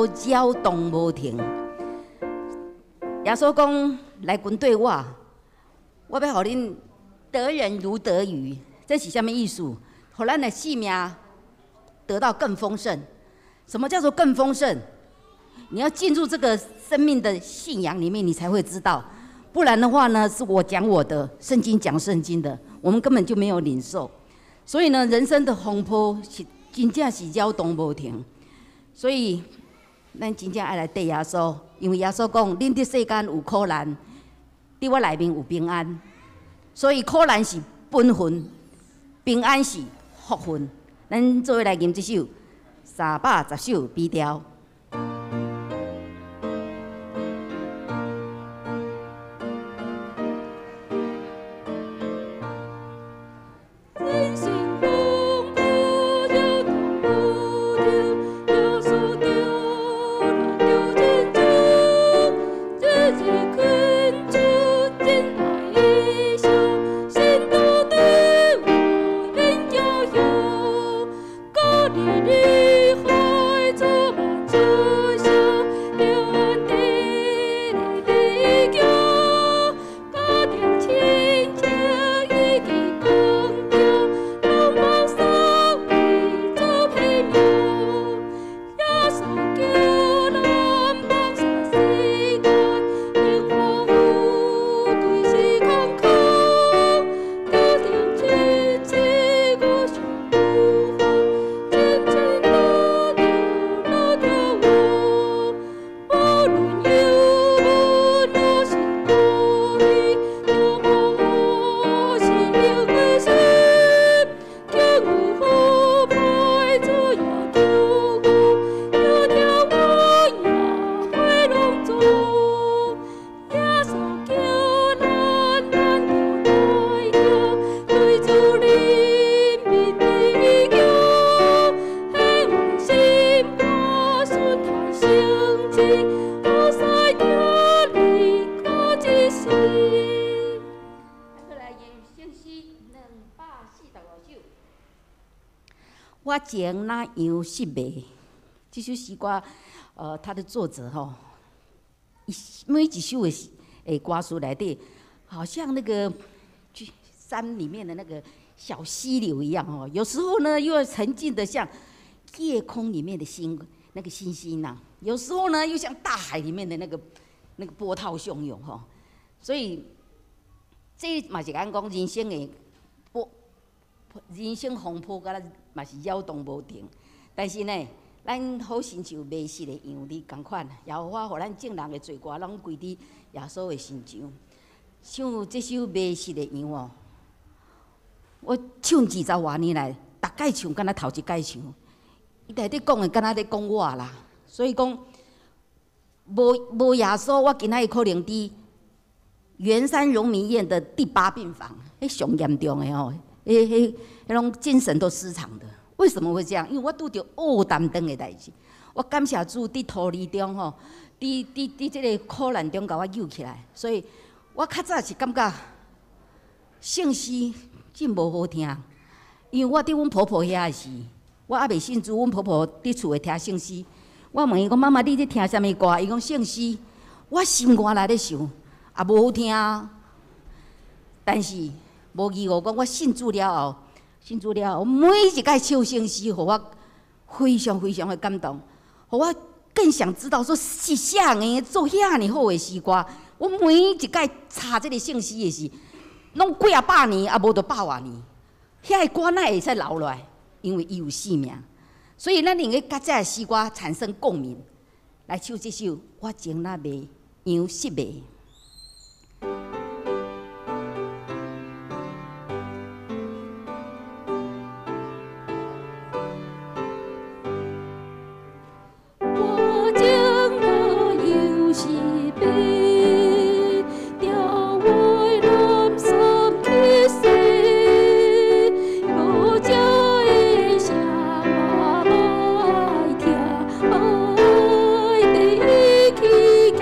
波擾動無停。耶穌講：來跟綴我，我欲予恁得人如得魚。這是啥物意思？予咱的性命得到更豐盛。什麼叫做更豐盛？你要進入這個生命的信仰裡面，你才會知道。不然的話呢，是我講我的，聖經講聖經的，我們根本就沒有領受。所以呢，人生的風波是真正是擾動無停。所以，咱真正愛來綴耶穌，因為耶穌講：恁佇世間有苦難，佇我內面有平安。所以苦難是本分，平安是福分。咱做伙來吟這首310首 B 調。人生風波擾動無停，耶穌叫咱著堅強，日日懇主真愛的聲，神道對我恩家鄉，加利利海充滿出聲，平安地的行，家庭親情已經講掉，攏無所謂做彼命，耶穌叫咱放下世間，榮華富貴是空空，家庭親情無相無妨，真情拉著拉著我，無論有無若是苦味，就望我是用的心，叫有好歹主也救我，也聽我也會攏做。耶穌叫咱咱著來行，對主人民的行，幸運心肝順太聖旨，好似聽你苦一世。再來吟聖詩245首。我情若羊失迷，這首詩歌，它的作者吼，伊每一首的歌詞內底，好像那個山裡面的那個小溪流一樣哦。有時候呢，又要沉靜的像夜空裡面的星，那個星星吶；有時候呢，又像大海裡面的那個波濤洶湧吼。所以，這嘛是按講人生的波，人生風波，敢若嘛是擾動無停。但是呢，咱好親像迷失的羊佇仝款，耶和華予咱眾人的罪過攏歸佇耶穌的身上。唱這首迷失的羊哦，我唱20外年來，逐擺唱敢若頭一擺唱。伊內底講的敢若咧講我啦，所以講無耶穌，我今仔日可能佇圓山榮民院的第8病房，彼上嚴重的吼，彼種精神都失常的。為什麼會這樣？因為我拄著烏擔當的代誌。我感謝主，佇塗離中吼，佇這个苦難中共我救起來。所以我較早是感覺聖詩真無好聽，因為我佇阮婆婆遐的時，我猶未信主，阮婆婆佇厝內聽聖詩。我問伊講：媽媽，你咧聽啥物歌？伊講聖詩。我心肝內咧想，也無好聽。但是無疑誤講，我信主了後，信主了後，我每一擺唱聖詩，予我非常非常的感動，予我更想知道說是啥人做遐爾好的詩歌。我每一擺查這个聖詩的時，攏幾仔百年，也無就百外年，遐个歌哪會使留落來？因為伊有生命，所以咱用該佮這个詩歌產生共鳴，來唱這首《我情若迷羊失迷》。我情若羊失迷，迢外南山去踅，無食的聲我莫愛聽，莫愛綴伊去行。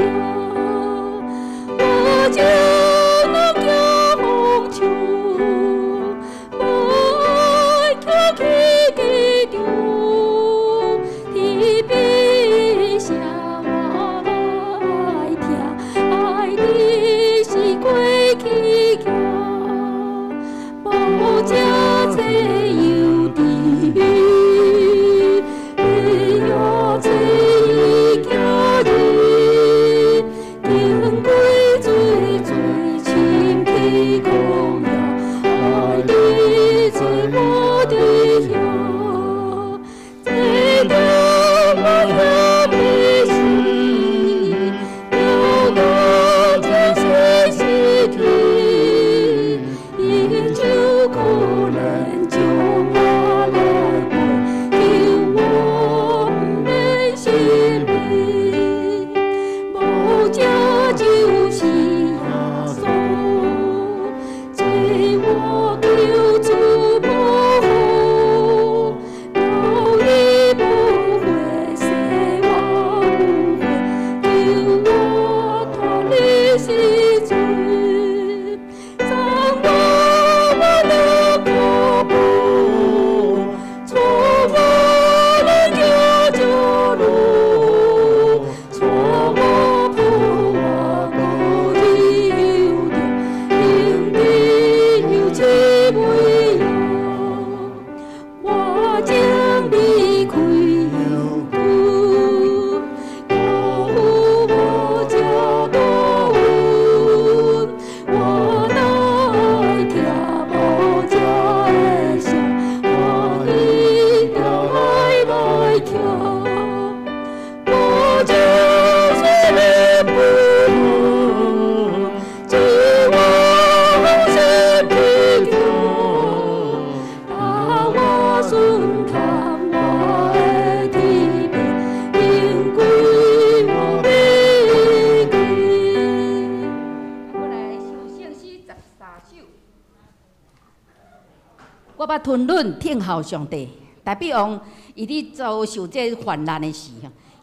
捌吞忍等候上帝。大卫王伊伫遭受這患難的時，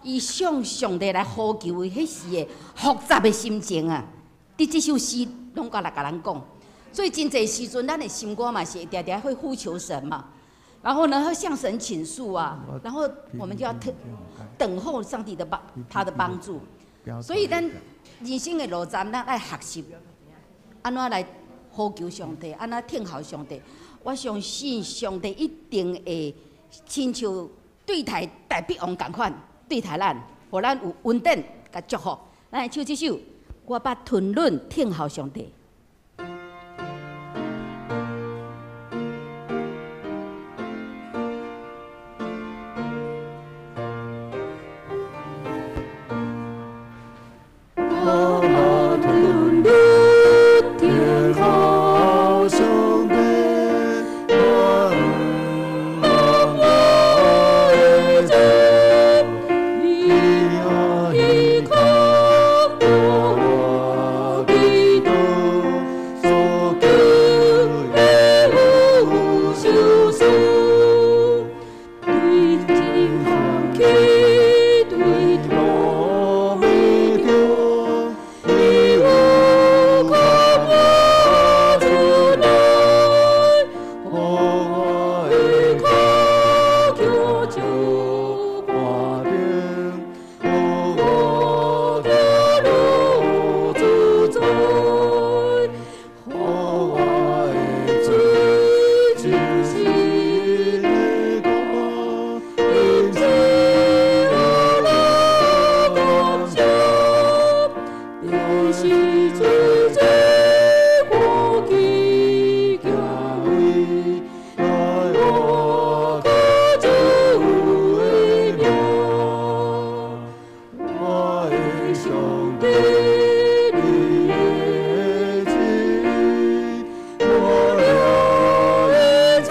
伊向上帝來呼求，彼時的複雜的心情啊，佇這首詩攏閣來共咱講。所以真濟時陣，咱的心肝嘛是會定定會呼求神嘛，然後呢，會向神傾訴啊，然後我們就要等候上帝的幫，他的幫助。所以咱人生的路站，咱愛學習按怎來呼求上帝，按怎等候上帝。我相信上帝一定會親像對待大衛王仝款對待咱，予咱有恩典佮祝福。咱來唱這首，我捌吞忍等候上帝。我吞忍等候上帝，我毋忘我的主，伊也依靠我基督，所求的無相輸，對真放棄，對土未中，伊有靠我出來，予我的跤徛石盤頂，予我走路自在，予我的嘴唱新的歌，因此我來感謝，必是主這國去行位，來我靠主的名，我的上帝，你的旨意，我了一切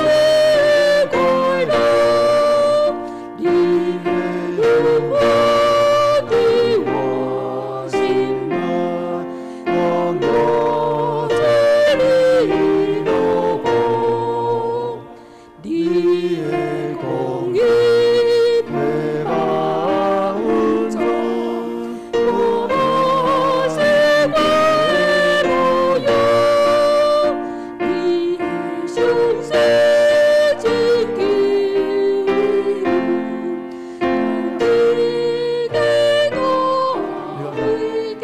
快樂，你的律法佇我心內，讓我這裡路過，你的公義配把穩重，我是我的模樣，你的相信真救當佇的光輝中。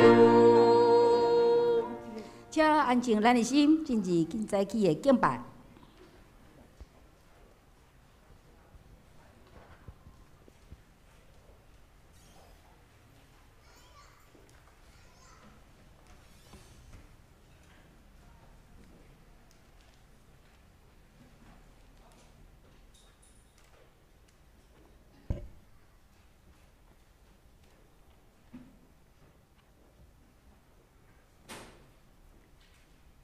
請安靜咱的心，進入今早起的敬拜。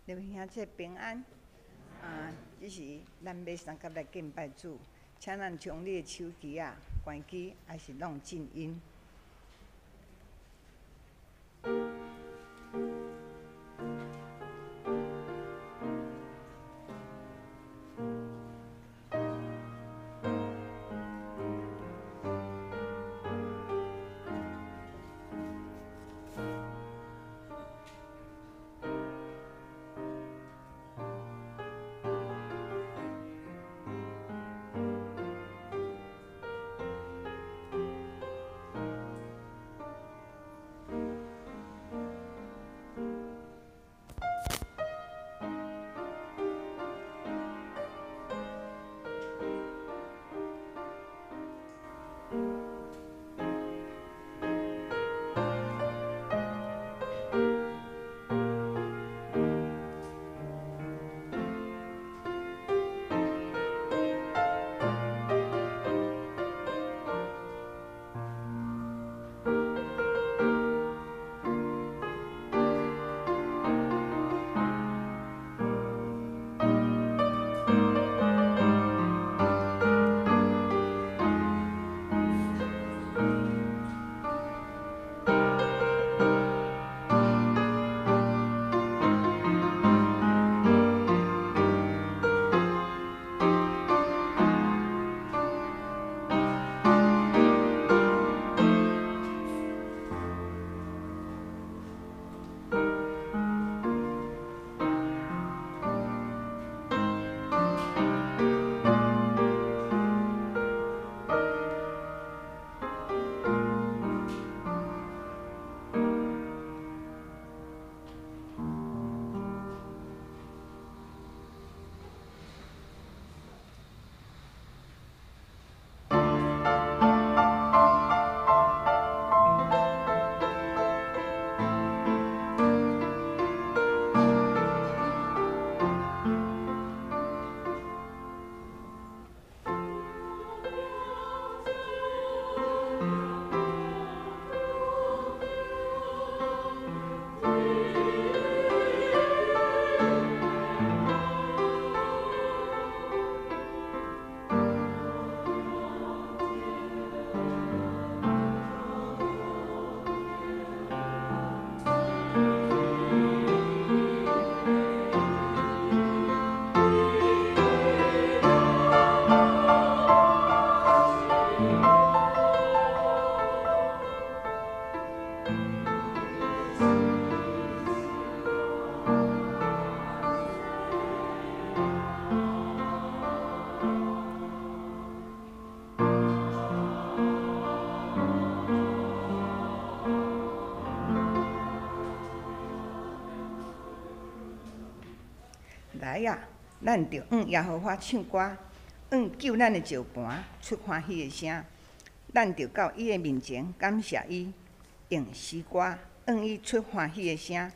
各位兄弟平安，啊，這時咱欲相佮來敬拜主，請咱將你的手機仔關機，抑是弄靜音。來啊，咱著向耶和華唱歌，向救咱的石磐出歡喜的聲。咱著到伊的面前感謝伊，用詩歌向伊出歡喜的聲。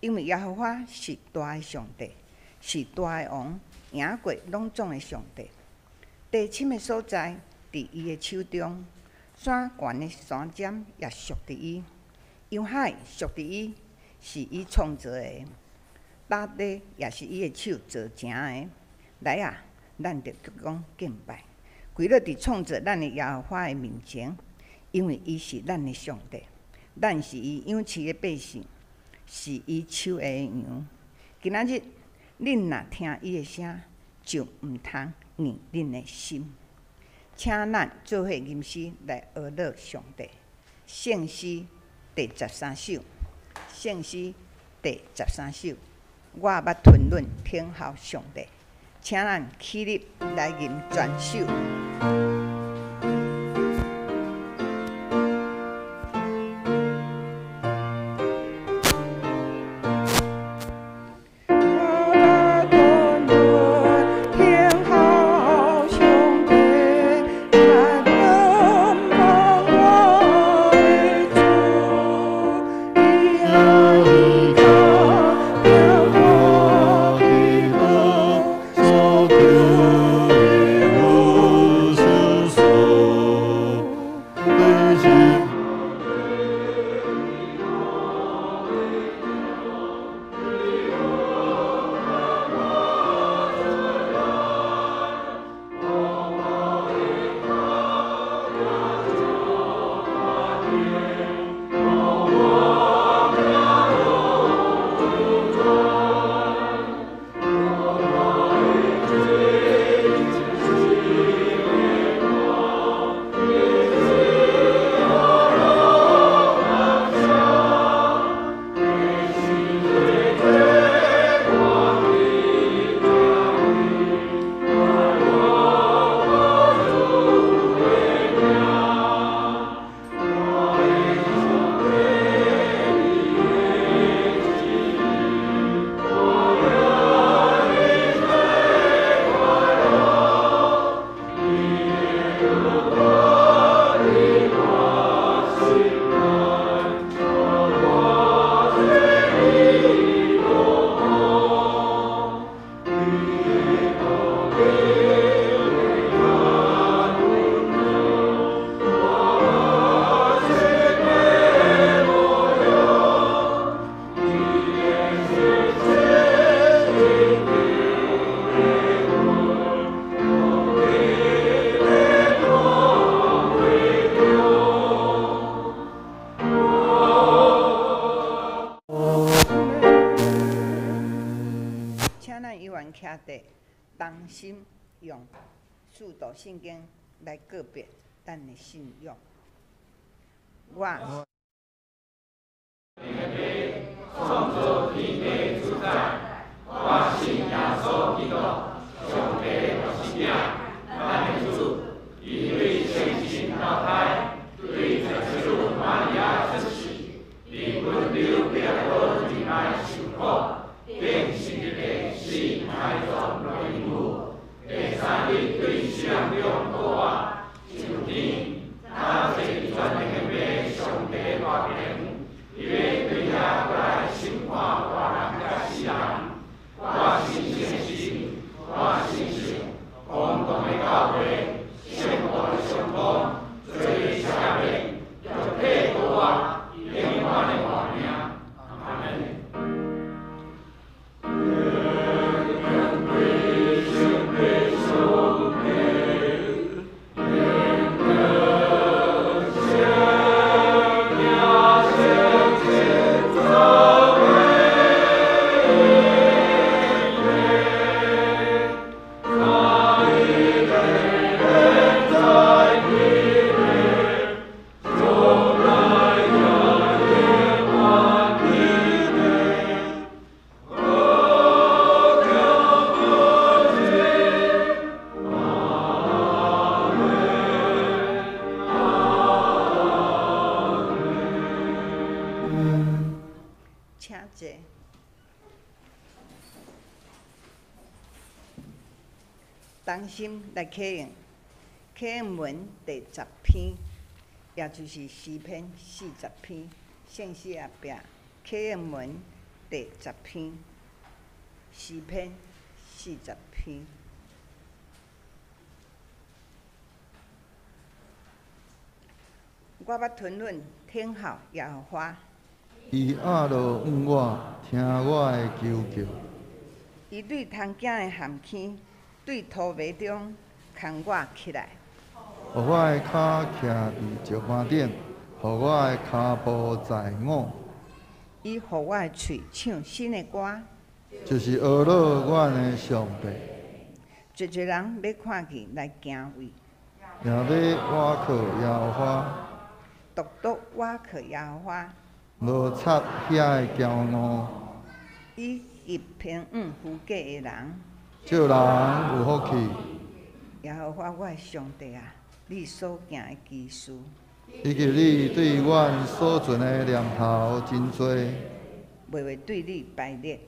因為耶和華是大的上帝，是大的王，贏過攏總的上帝。地深的所在佇伊的手中，山懸的山尖也屬佇伊，洋海屬佇伊，是伊創造的。大地也是伊的手造成的。來啊，咱著鞠躬敬拜，跪落佇創造咱的耶和華的面前，因為伊是咱的上帝，咱是伊養飼的百姓，是伊手下的羊。今仔日，恁若聽伊的聲，就毋通硬恁的心。請咱做伙吟詩來學樂上帝。聖詩第十三首，聖詩第十三首，我捌吞忍等候上帝，請咱起立來吟全首。同心用使徒信經來告別咱的信仰。我創造天地主宰，我信耶穌基督，上帝獨生子，咱的主，伊對聖神投胎，對聖母瑪利亞出世，佇本丟彼拉多時代受苦，釘十字架死埋葬落地獄，第三日對死人中復活，上天，他坐佇全能的父上帝大權。伊欲對遐閣來審判活人佮死人。我信聖神，我信公共的教會，聖徒的相通，罪的赦免，肉體復活，永遠的活命。阿門。請坐。同心來啟應，啟應文第十篇，也就是詩篇40篇，聖詩後壁啟應文第十篇，詩篇四十篇。我欲吞忍等候耶和華。伊壓落向我，聽我的求叫。伊對蟲囝的陷坑，對塗迷中牽我起來。予我的跤徛佇石板頂，予我的跤步載穩。伊予我的喙唱新的歌，就是呵咾阮的上帝。濟濟人欲看見來敬畏，也欲倚靠耶和華。獨獨倚靠耶和華。無插遐的驕傲。以及平穩虛假的人。照人有福氣。耶和華我的上帝啊，你所行的奇事，以及你對阮所存的念頭真濟，袂袂對你敗裂。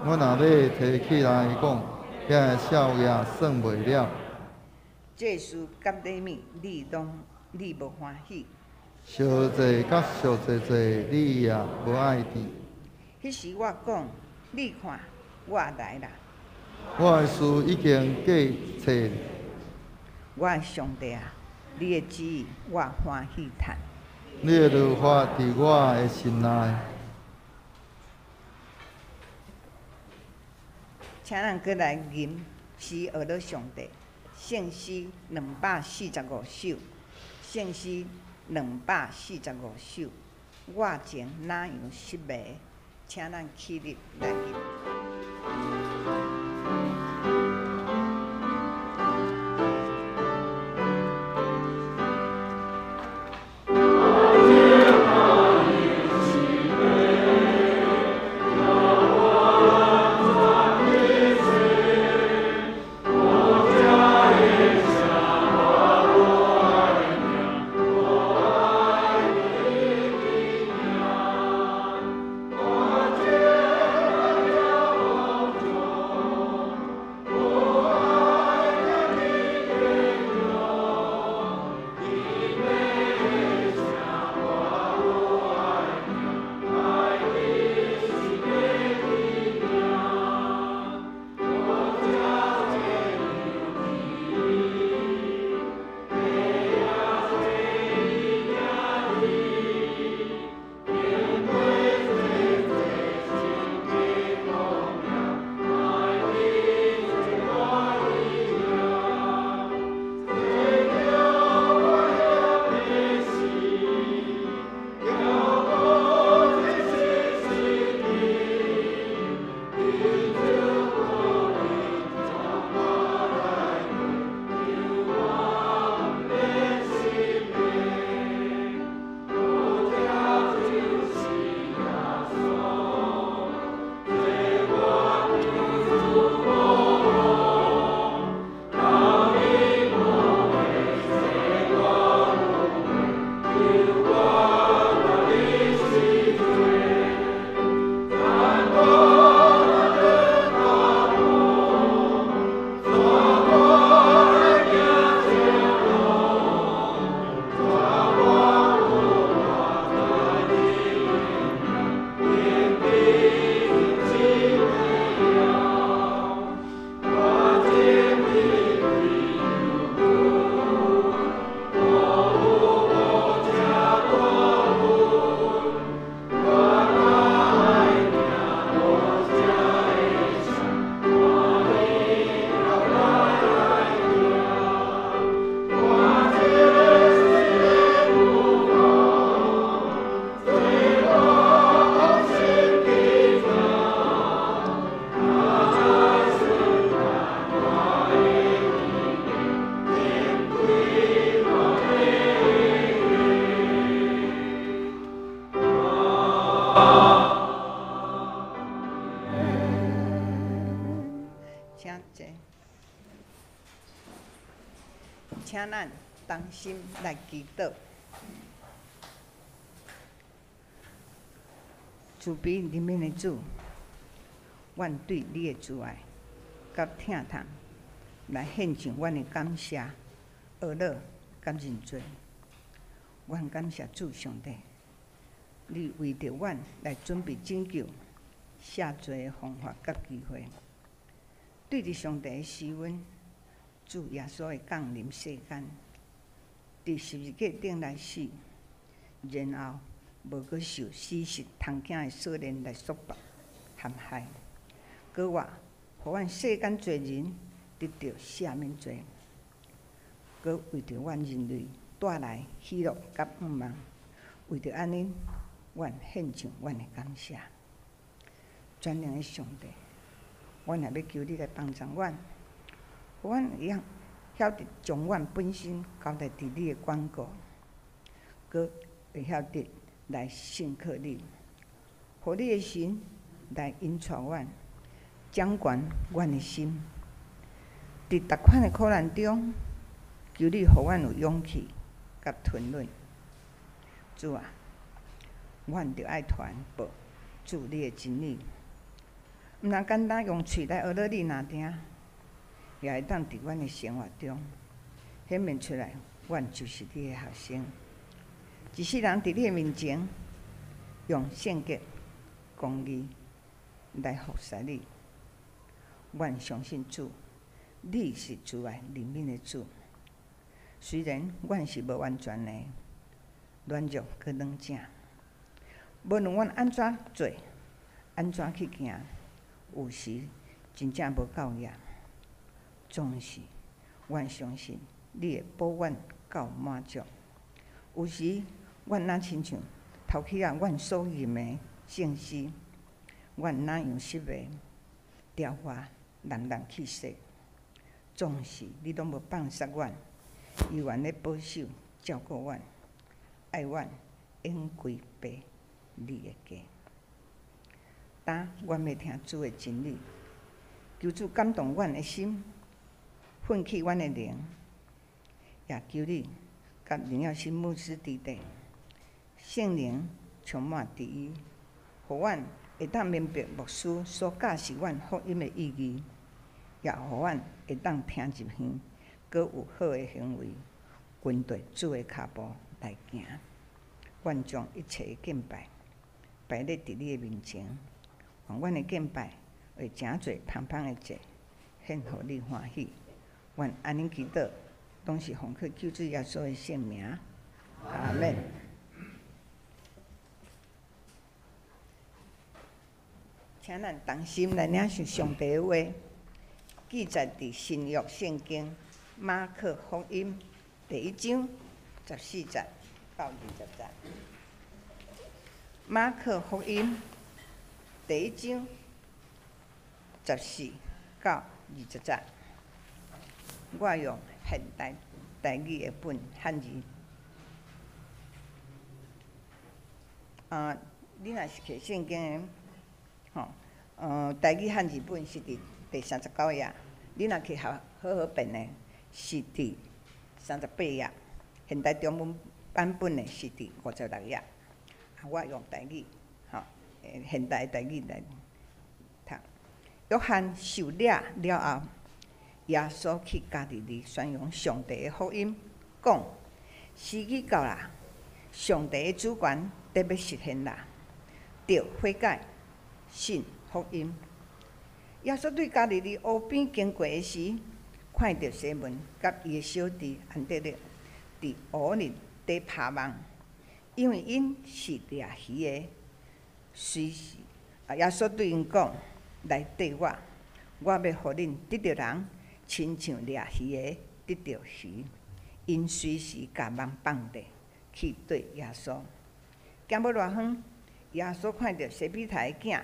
我若欲提起來講，遐的數額算袂了。祭司佮禮物，你攏你無歡喜。燒祭佮贖罪祭，你也無愛佇。彼時我講，你看，我來啦。我的事已經計策。我的上帝啊，你的旨意我歡喜趁。你的律法佇我的心內。請咱閣來吟詩呵咾上帝，聖詩245首，聖詩245首，我情哪樣失迷？請咱起立來吟。請坐，請咱同心來祈禱。慈悲憐憫的主，阮對你的慈愛佮疼痛，来献上阮的感谢、呵咾佮认罪。阮感谢主上帝，你为著阮来准备拯救、赦罪的方法佮机会。对著上帝的施恩，主耶稣的降临世间，伫十字架顶来死，然后无阁受死实通囝的锁链来束缚陷害，阁活，予阮世间罪人得著赦免罪，阁为著阮人类带来喜乐佮盼望。为著按呢，阮献上阮的感谢。全能的上帝，阮也欲求你来帮助阮，予阮会晓晓得將阮本身交代佇你的管顧，閣會曉得來信靠你，予你的神來引帶阮，掌權阮的心。佇逐款的苦難中，求你予阮有勇氣佮吞忍。主啊，阮著愛傳播主你的真理，毋但簡單用喙來呵咾你爾定，也會當佇阮的生活中顯明出來，阮就是你的學生。一世人佇你的面前，用聖潔、公義來服侍你。阮相信主，你是慈愛憐憫的主。雖然阮是無完全的，軟弱閣軟正，無論阮按怎做，按怎去行，有時真正無夠額。總是，阮相信你會保阮到滿足。有時，阮若親像頭起仔阮所吟的聖詩，阮哪樣失迷，調話濫濫去說，總是你攏無放殺阮，猶原咧保守照顧阮，愛阮永歸父你的家。今阮欲聽主的真理，求主感動阮的心，奮起阮的靈，也求你佮林耀新牧師弟弟，聖靈充滿佇伊，予阮會當明白牧師所教示阮福音的意義，也予阮會當聽入耳，閣有好的行為，跟綴主的跤步來行。阮將一切的敬拜擺咧佇你的面前，願阮的敬拜會成做芳芳的祭，獻予你歡喜。阮按呢祈禱，攏是奉靠救主耶穌的聖名。阿門。請咱同心來領受上帝的話，記載佇新約聖經馬可福音第一章14節到20節。馬可福音第一章14到20節，我用現代台語譯本漢字。啊，你若是摕聖經的，吼，台語漢字本是佇第39頁，你若摕和合本的，是佇38頁，現代中文版本的是佇56頁。啊，我用台語，吼，現代台語來讀。約翰受掠了後，耶穌去加利利宣揚上帝的福音，講：時機到啦，上帝的主權得欲實現啦，著悔改，信福音。耶穌對加利利湖邊經過的時，看著西門佮伊的小弟安德烈佇湖裡底拋網，因為𪜶是掠魚的。隨時，耶穌對𪜶講：來綴我，我欲予恁得著人，親像掠魚的得著魚。𪜶隨時共網放低，去綴耶穌。行無偌遠，耶穌看著西庇太的囝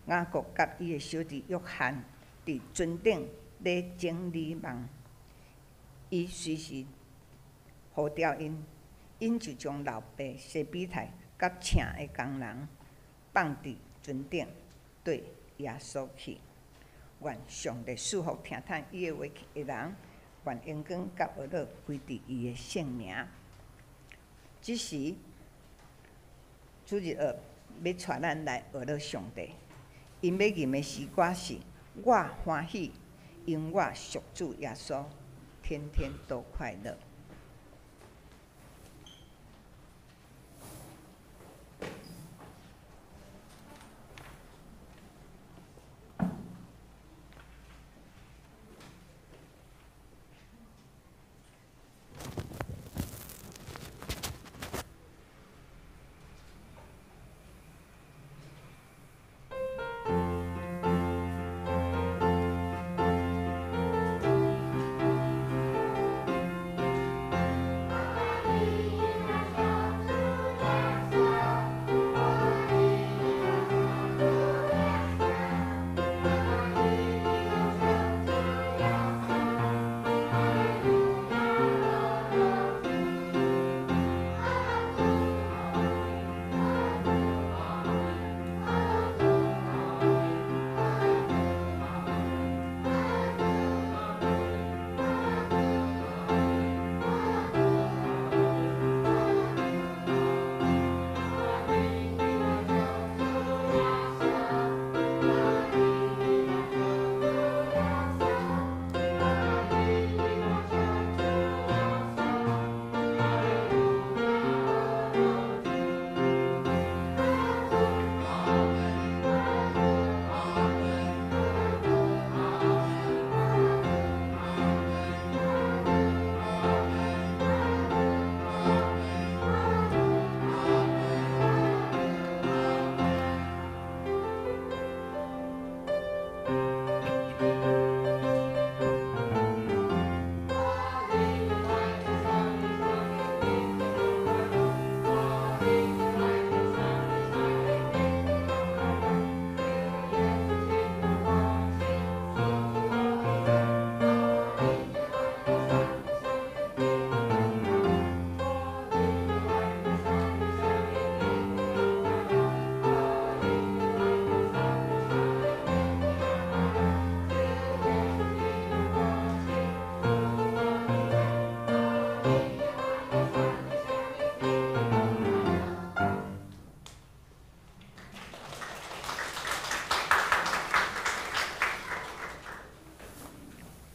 雅各佮伊的小弟約翰佇船頂咧整理網，伊隨時呼召𪜶，𪜶就將老爸西庇太佮請的工人放佇船頂，綴耶穌去。願上帝賜福聽探伊的話的人，願榮光佮呵咾歸佇伊的聖名。這時，主日學欲帶咱來呵咾上帝，𪜶欲吟的詩歌是：我歡喜，因我屬主耶穌，天天都快樂。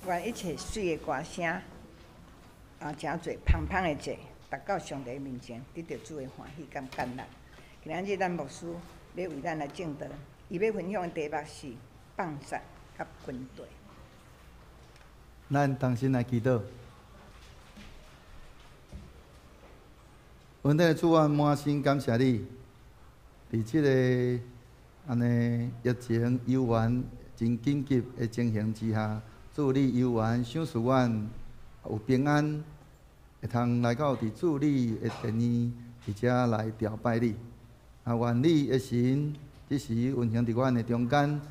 願一切媠的歌聲，啊，誠濟芳芳的祭，達到上帝面前，得著主的歡喜佮悅納。今仔日咱牧師欲為咱來證道，伊欲分享的題目是放殺佮軍隊。咱同心來祈禱。恩典的主啊，滿心感謝你，佇這个按呢疫情猶原真緊急的情形之下，主你猶原賞賜阮有平安，會通來到佇主你的殿院，佇遮來朝拜你。啊，願你的神這時運行佇阮的中間，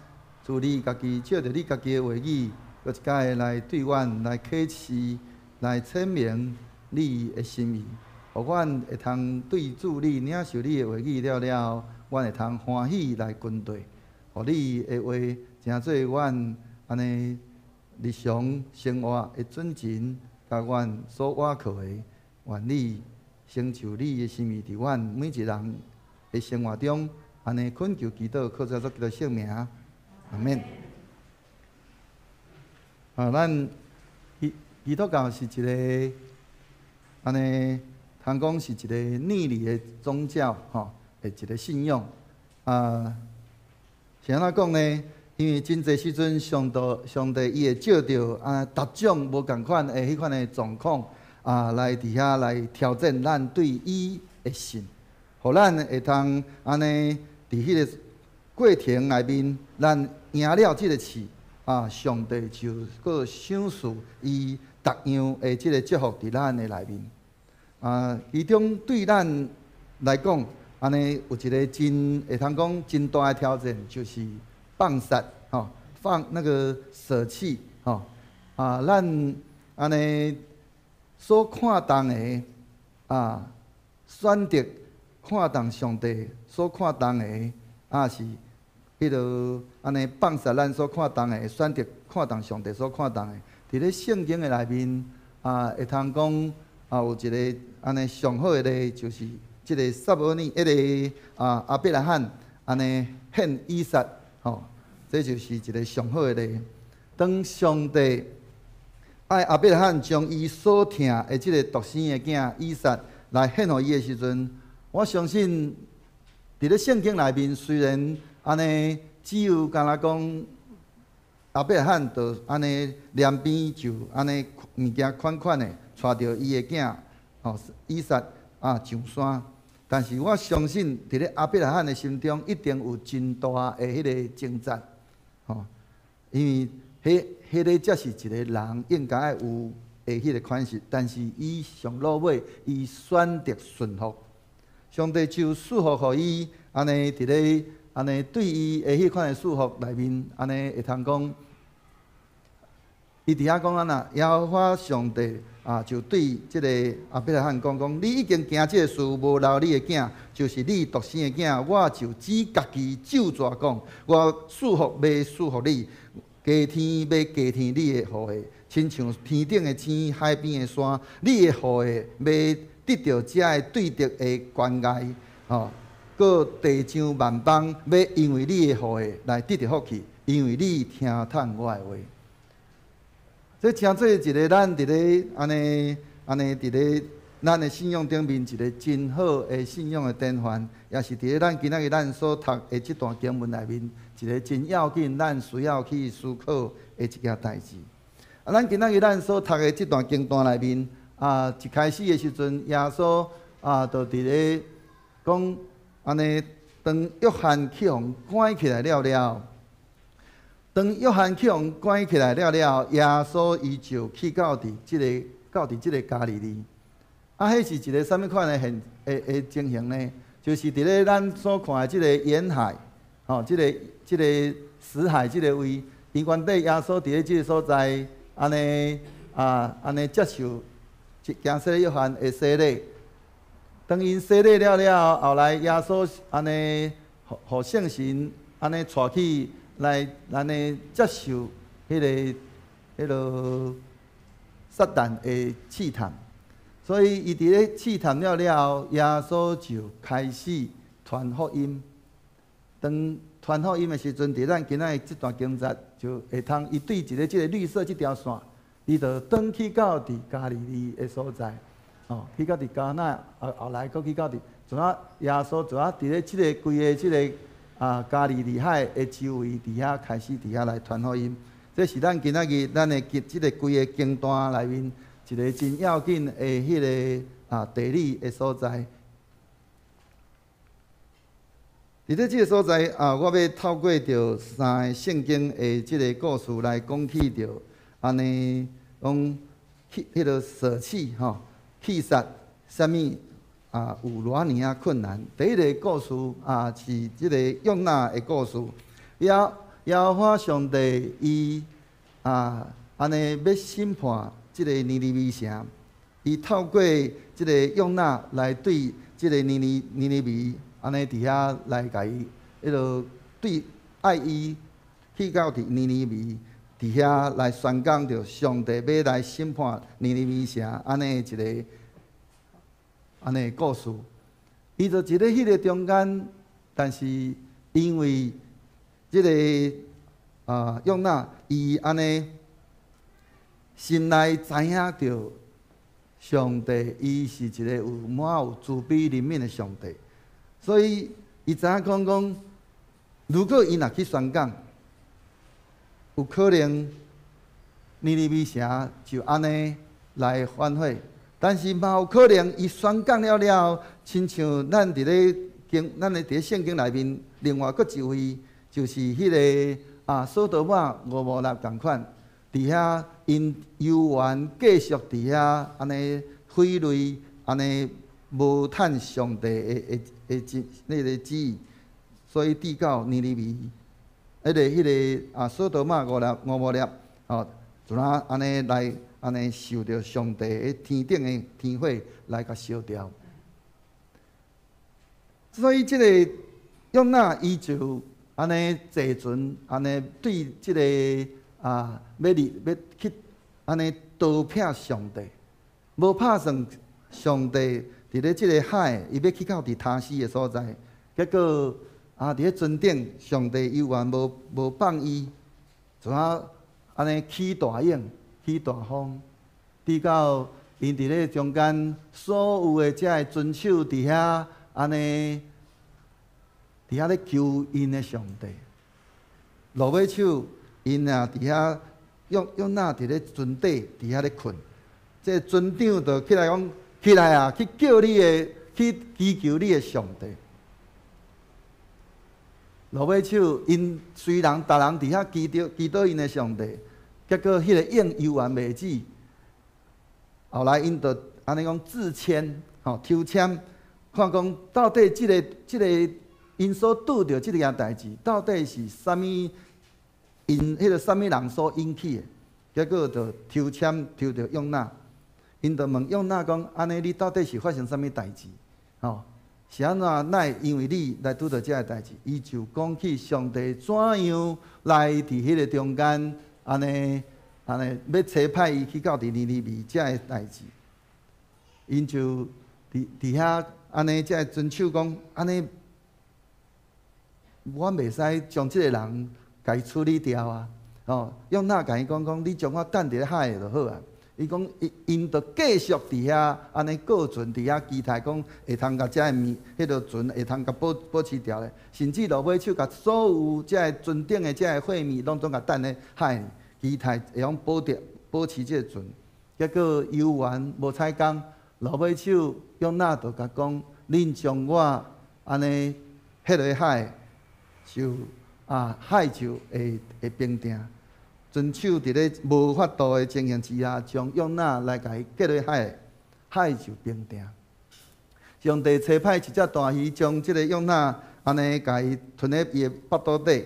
主你家己借著你家己的話語，閣一擺來對阮來啟示、來闡明你的心意，予阮會通對主你領受你的話語了了後，阮會通歡喜來跟隨，予你的話成做阮按呢日常生活的準繩，佮阮所倚靠的，願你成就你的心意，佇阮每一人的生活中，按呢懇求祈禱，靠主耶穌基督聖名，阿們。啊，咱基督教是一个按呢，通講是一个逆理的宗教，吼，的一个信仰。啊，是按怎講呢？因為真濟時陣，上帝伊會借著啊，逐種無仝款的彼款的狀況啊，來佇遐來挑戰咱對伊的信，予咱會通按呢佇彼个過程內面，咱贏了這个試啊，上帝就閣賞賜伊逐樣的這个祝福佇咱的內面。啊，其中對咱來講，按呢有一个真會通講真大的挑戰，就是放殺，吼，放那個捨棄，吼，啊，咱按呢所看重的，啊，選擇看重上帝所看重的，啊是彼落按呢放殺咱所看重的，選擇看重上帝所看重的。佇咧聖經的內面，啊，會通講啊，有一个按呢上好的例，就是這个撒母耳，彼个啊亞伯拉罕按呢獻以撒。吼，這就是一个上好的例。當上帝愛亞伯拉罕將伊所疼的這个獨生的囝以撒來獻予伊的時陣，我相信佇咧聖經內面雖然按呢只有敢若講亞伯拉罕就按呢兩邊就按呢物件款款的帶著伊的囝哦以撒啊上山，但是我相信佇咧亞伯拉罕的心中一定有真大的彼个掙扎，吼，因為彼个才是一个人應該愛有的彼个款式，但是伊上落尾，伊選擇順服，上帝就賜福予伊，按呢佇咧按呢對伊的彼款的祝福內面，按呢會通講，伊佇遐講按怎，耶和華上帝啊，就對這个亞伯拉罕講講，你已經行這个事，無留你的囝，就是你獨生的囝，我就只家己咒詛講，我賜福欲賜福你。加添欲加添你的後裔，親像天頂的星、海邊的沙。你的後裔欲得著這个對敵的關隘，吼，閣地上萬邦欲因為你的後裔來得著福氣，因為你聽從我的話。這成做一个咱佇咧按呢按呢佇咧咱的信仰頂面一个真好的信仰的典範，也是佇咧咱今仔日咱所讀的這段經文內面一个真要緊，咱需要去思考的一件代誌。啊，咱今仔日咱所讀的這段經段內面，啊，一開始的時陣，耶穌啊，就佇咧講按呢，當約翰去予關起來了了，當約翰去予關起來了了，耶穌伊就去到佇這个到佇這个加利利。啊，彼是一个啥物款的現的的情形呢？就是佇咧咱所看的這个沿海，吼，這个這个死海這个位，伊原底耶穌佇咧這个所在，按呢啊，按呢接受行洗約翰的洗禮。當𪜶洗禮了了後，後來耶穌按呢，予聖神按呢帶去來按呢接受彼个彼个撒旦的試探。所以伊佇咧試探了了後，耶穌就開始傳福音。當傳福音的時陣，佇咱今仔日這段經節就會通，伊對一个這个綠色這條線，伊就轉去到佇加利利的所在，哦，去到佇迦拿，後後來閣去到佇，怎啊耶穌怎啊佇咧這个規个這个啊加利利海的周圍，佇遐開始佇遐來傳福音。這是咱今仔日咱的這个規个經段內面一个真要緊的彼个啊地理的所在。佇咧這个所在啊，我欲透過著三个聖經的這个故事來講起著，按呢講去彼个捨棄吼，棄殺啥物啊有偌爾仔困難。第一个故事啊是這个約拿的故事。耶耶和華上帝伊啊按呢欲審判這个尼尼微城，伊透過這个約拿來對這个尼尼尼尼微。按呢佇遐來共伊，彼落對愛伊去到佇尼尼微，佇遐來宣講著上帝欲來審判尼尼微城，按呢一个按呢故事。伊就佇咧彼个中間，但是因為這个啊約拿，伊按呢心內知影著上帝，伊是一个有滿有慈悲憐憫的上帝。所以，伊知影講講，如果伊若去宣講，有可能尼尼微城就按呢來反悔。但是嘛有可能，伊宣講了了後，親像咱佇咧經，咱咧佇咧聖經內面，另外閣一位，就是彼个啊，所多瑪蛾摩拉仝款，佇遐𪜶猶原繼續佇遐按呢悔罪，按呢無趁上帝的的的旨那个旨意，所以直到尼尼微，彼个彼个啊，所多瑪蛾蛾摩拉，吼，就怎按呢來按呢受著上帝的天頂的天火來共燒掉。所以這个約拿伊就按呢坐船，按呢對這个啊，欲離欲去按呢逃避上帝，無拍算上帝。佇咧這个海，伊欲去到佇他施的所在，結果啊，佇咧船頂，上帝猶原無無放伊，怎啊按呢起大湧、起大風，直到𪜶佇咧中間所有的遮个船手佇遐按呢，佇遐咧求𪜶的上帝。落尾手，𪜶也佇遐約約拿佇咧船底佇遐咧睏，這個船長就起來講：起來啊，去叫你的，去祈求你的上帝。落尾手，𪜶雖然逐人佇遐祈禱祈禱𪜶的上帝，結果彼個湧猶原袂止。後來𪜶就按呢講自籤，吼抽籤，看講到底這个這个𪜶所拄著這个代誌，到底是啥物？𪜶彼个啥物人所引起的？結果就抽籤抽著約拿，𪜶就問約拿講：按呢你到底是發生啥物代誌？吼，是按怎？哪會因為你來拄著這个代誌？伊就講起上帝怎樣來佇彼个中間，按呢按呢欲差派伊去到佇尼尼微這个代誌。𪜶就佇佇遐按呢，這个船手講：按呢，阮袂使將這个人共伊處理掉啊！吼，約拿共伊講講，你將我擲佇咧海就好啊。伊講，𪜶𪜶就繼續佇遐按呢過船佇遐期待講會通共遮个物，彼个船會通共保保持牢咧。甚至落尾手共所有遮个船頂的遮个貨物攏總共擲咧海，期待會用保著保持這个船。結果猶原無彩工，落尾手約拿就共講：恁將我按呢彼落海就啊海就會會平定。船手佇咧無法度的情形之下，將約拿來共伊丟落海，海就平定。上帝差派一隻大魚，將這个約拿按呢共伊吞咧伊的腹肚底，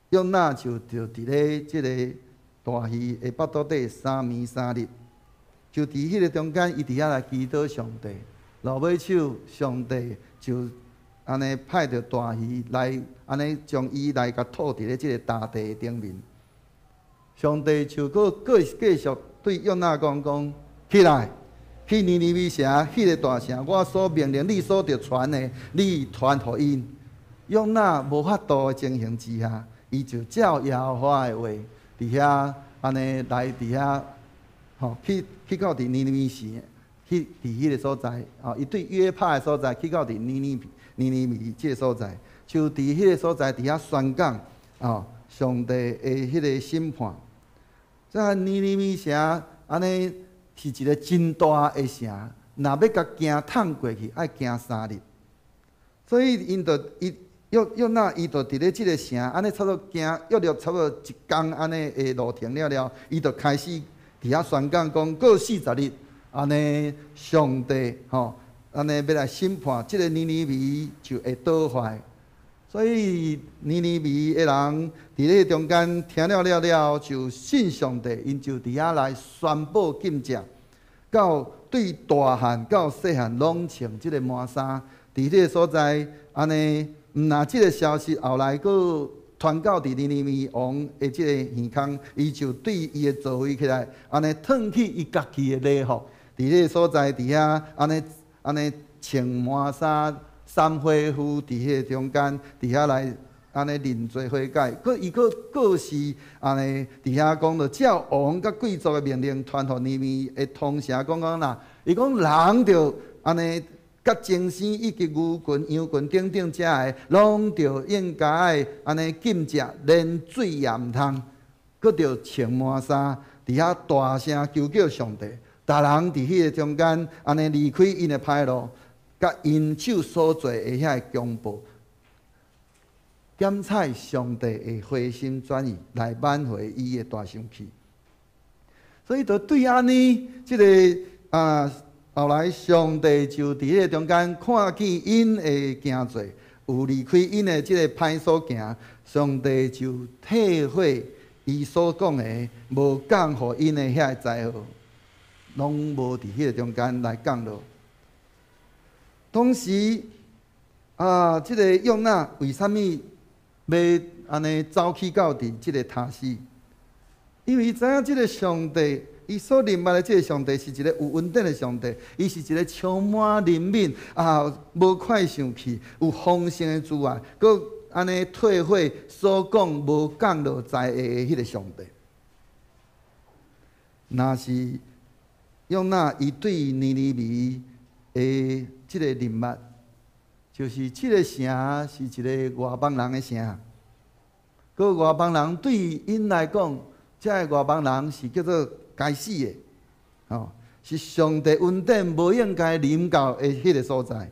約拿就就佇咧這个大魚的腹肚底三暝三日，就佇彼个中間，伊佇遐來祈禱上帝。落尾手，上帝就按呢派著大魚來，按呢將伊來共吐佇咧這个大地頂面。上帝就閣閣繼續對約拿講講：起來，去尼尼微城，彼个大城，我所命令你所著傳的，你傳予𪜶。約拿無法度的情形之下，伊就照耶和華的話，佇遐按呢來佇遐，吼去去到佇尼尼微城，去佇彼个所在，吼伊對約帕的所在去到佇尼尼尼尼微這个所在，就佇彼个所在佇遐宣講，吼上帝的彼个審判。這尼尼微城按呢是一個真大的城，若欲共行趟過去，愛行三日。所以𪜶就伊約約拿伊就佇咧這个城，按呢差不多行約略差不多一工按呢的路程了了，伊就開始佇遐宣講講過40日，按呢上帝吼，按呢欲來審判這个尼尼微就會倒壞。所以尼尼微的人佇咧中間聽了了了，就信上帝，𪜶就佇遐來宣布禁食，到對大漢到細漢攏穿這个麻衫，佇這个所在，按呢，毋若這个消息後來閣傳到佇尼尼微王的這个耳空，伊就對伊的座位起來，按呢褪去伊家己的禮服，佇這个所在佇遐按呢按呢穿麻衫。三回夫佇彼個中間，佇遐來按呢認罪悔改，閣伊閣閣是按呢佇遐講著照王佮貴族的命令，傳予尼尼微的通城講講啦。伊講人著按呢佮精牲以及牛群、羊群等等遮个，攏著應該愛按呢禁食，連水也毋通，閣著穿麻衫，佇遐大聲求叫上帝。逐人佇彼个中間按呢離開𪜶的歹路。佮𪜶手所做的遐个強暴，檢採上帝會回心轉意來挽回伊的大生氣。所以，就對按呢，這个啊，後來上帝就佇彼个中間看見𪜶的行做，有離開𪜶的這个歹所行，上帝就退悔伊所講的，無降予𪜶的遐个災禍，攏無佇彼个中間來降落。同時，啊，這个約拿為啥物欲按呢走去到佇這个他施？因為伊知影這个上帝，伊所認捌的這个上帝是一个有恩典的上帝，伊是一个充滿憐憫啊，無快生氣，有豐盛的慈愛，閣按呢退悔所講無降落災禍的彼个上帝。若是約拿伊對尼尼微的這个認捌，就是這个城是一个外邦人的城。閣外邦人對𪜶來講，這个外邦人是叫做該死的，吼，是上帝恩典無應該臨到的彼个所在。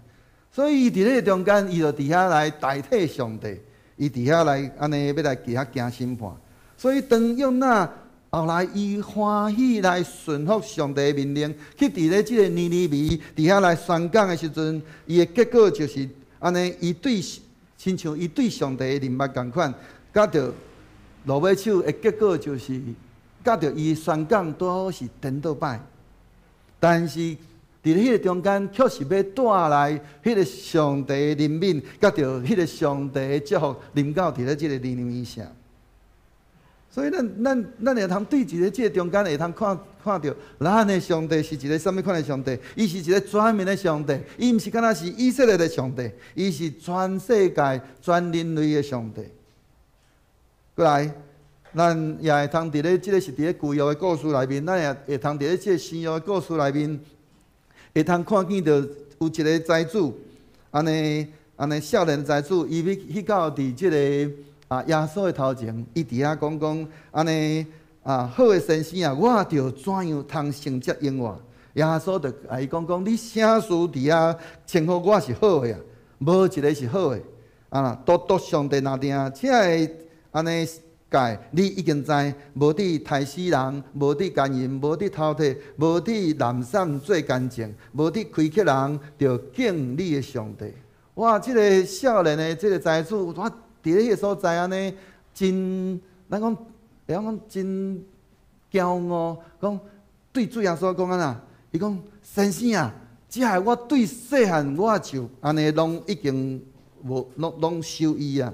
所以伊佇咧中間，伊就佇遐來代替上帝，伊佇遐來按呢欲來佇遐行審判。所以當約拿後來伊歡喜來順服上帝的命令，去佇咧這个尼尼微佇遐來宣講的時陣，伊的結果就是按呢，伊對親像伊對上帝的認捌仝款，佮著落尾手的結果就是，佮著伊宣講拄好是顛倒擺。但是佇彼个中間，卻是欲帶來彼个上帝的憐憫，佮著彼个上帝的祝福臨到佇咧這个尼尼微城。所以咱會通對一个這个中間會通看看著，咱的上帝是一个啥物款的上帝？伊是一个全面的上帝，伊毋是干焦是以色列的上帝，伊是全世界、全人類的上帝。過來，咱也會通佇咧這个是佇咧舊約的故事內面，咱也會通佇咧這个新約的故事內面，會通看見著有一个財主，按呢按呢少年財主，伊欲去到佇這个耶穌的頭前，伊佇遐講講按呢啊，好的先生啊，我著怎樣通承接永活？耶穌就共伊講講，你啥事佇遐稱呼我是好的啊？無一个是好的啊，獨獨上帝若定，這个按呢誡，你已經知，無得刣死人，無得姦淫，無得偷提，無得濫散做奸證，無得虧缺人，著敬你的上帝。哇！這个少年的這个財主，我佇咧彼个所在按呢，真，咱講會曉講真驕傲，講對主耶穌講按怎？伊講先生啊，這个我對細漢我就按呢攏已經無攏攏守伊啊。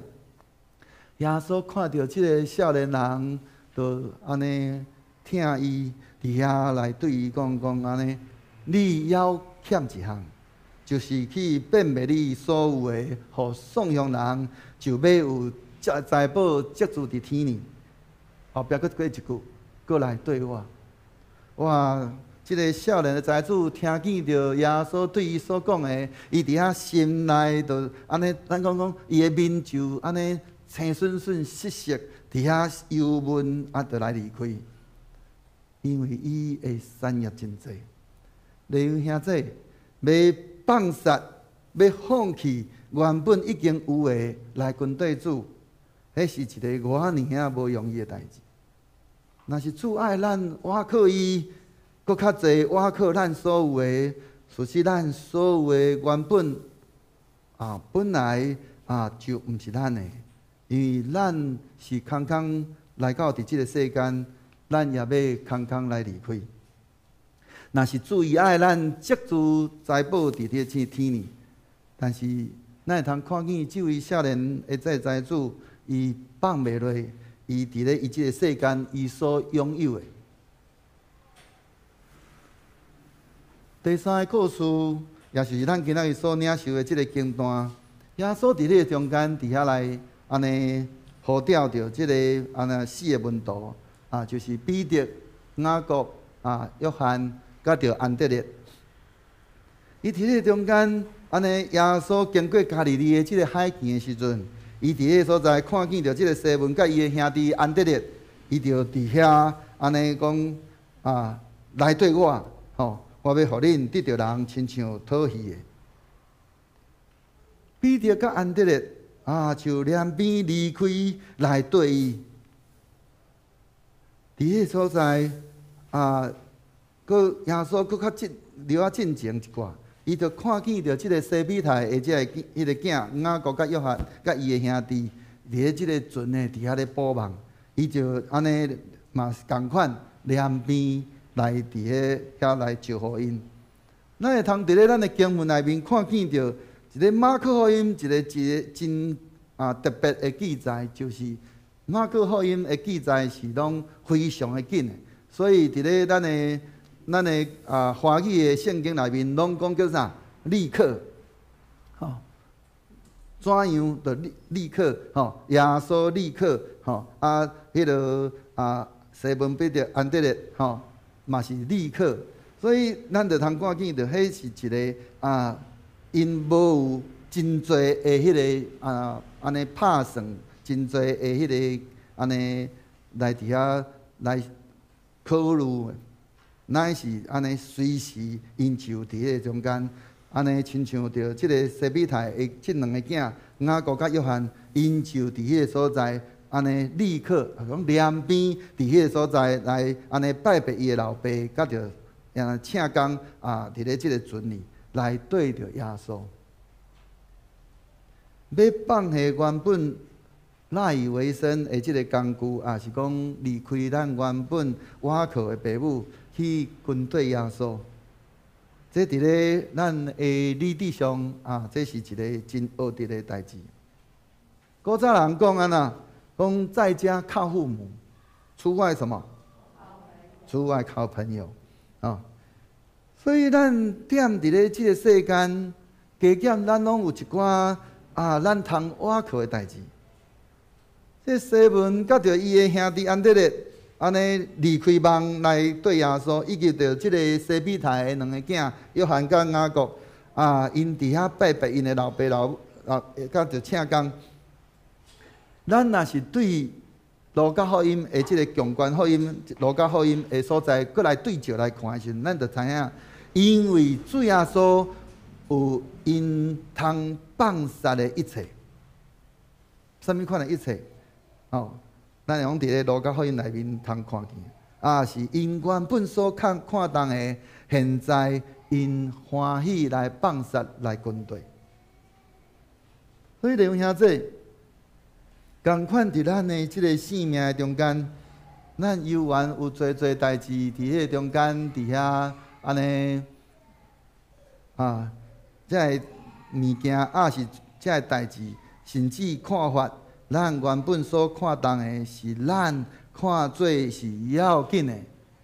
耶穌看著這个少年人，就按呢疼伊，佇遐來對伊講講按呢，你猶欠一項，就是去變賣你所有的，予喪窮人，就欲有這財寶積聚佇天呢。後壁閣過一句，過來綴我。哇！這个少年的財主聽見著耶穌對伊所講的，伊佇遐心內就按呢，咱講講，伊的面就按呢青恂恂失色，佇遐憂悶啊，就來離開。因為伊的產業真濟，弟兄兄姊，欲放殺，欲放棄原本已經有的來跟綴主，彼是一个偌爾仔無容易的代誌。若是主愛咱倚靠伊，閣較濟倚靠咱所有的，事實咱所有的原本啊，本來啊就毋是咱的，因為咱是空空來到佇這个世間，咱也欲空空來離開。若是主伊愛咱積聚財寶佇這個天呢，但是咱會通看見這位少年的這個財主，伊放袂落，伊佇咧伊這个世間伊所擁有的。第三个故事，也是咱今仔日所領受的這个經段。耶穌佇咧中間，佇遐來按呢呼召著這个按呢四个門徒，啊，就是彼得、雅各、啊、約翰，佮著安德烈。伊佇咧中間，按呢耶穌經過加利利的這个海邊的時陣，伊佇彼个所在看見著這个西門佮伊的兄弟安德烈，伊就佇遐按呢講啊，來綴我，吼。我欲予恁得著人，親像討魚的。彼得佮安德烈啊，就兩邊離開來綴伊。佇彼个所在啊，閣耶穌閣較進留仔進前一寡，伊就看見著這个西庇太的這个彼个囝雅各佮約翰佮伊的兄弟，佇咧這个船的佇遐咧補網，伊就按呢嘛是仝款兩邊來佇咧遐來招呼𪜶。咱會通佇咧咱的經文內面看見著一个馬可福音，一个一个真特別的記載，就是馬可福音的記載是攏非常的緊的，所以佇咧咱的華語的聖經內面攏講叫啥？立刻，吼，怎樣就立立刻，吼，耶穌立刻，吼，啊，彼个啊，西門彼得、安德烈，吼。嘛是立刻，所以咱就通看見著，彼是一个啊，𪜶無有真濟的彼个啊，按呢拍算，真濟的彼个按呢來佇遐來考慮，乃是按呢隨時𪜶就佇彼个中間，按呢親像著這个西庇太的這兩个囝雅各佮約翰，𪜶就佇彼个所在。按呢立刻講連邊佇彼个所在來按呢拜別伊的老爸，佮著請工啊，佇咧這个船裡來對著耶穌。欲放下原本賴以為生的這个工具，抑是講離開咱原本倚靠的爸母去跟綴耶穌，這佇咧咱的理智上啊，這是一个真惡質的代誌。古早人講按怎？講在家靠父母，出外什麼？出外靠朋友啊！所以咱踮佇咧這个世間，加減咱攏有一寡啊，咱通倚靠的代誌。這西門佮著伊的兄弟安德烈，按呢離開網來綴耶穌，以及著這个西庇太的兩个囝約翰佮雅各啊，𪜶佇遐拜別𪜶的老爸老母啊，佮著請工。咱若是對路加福音的這个強權福音、路加福音的所在，閣來對照來看的時陣，咱就知影，因為主耶穌有𪜶通放殺的一切，啥物款的一切？哦，咱會用佇咧路加福音內面通看見，啊，是𪜶原本所看看重的，現在𪜶歡喜來放殺來跟綴。所以弟兄兄姊，仝款佇咱的這个生命的中間，咱猶原有濟濟代誌佇彼个中間，佇遐按呢啊，這个物件，抑是這个代誌，甚至看法，咱原本所看重的是咱看做是要緊的，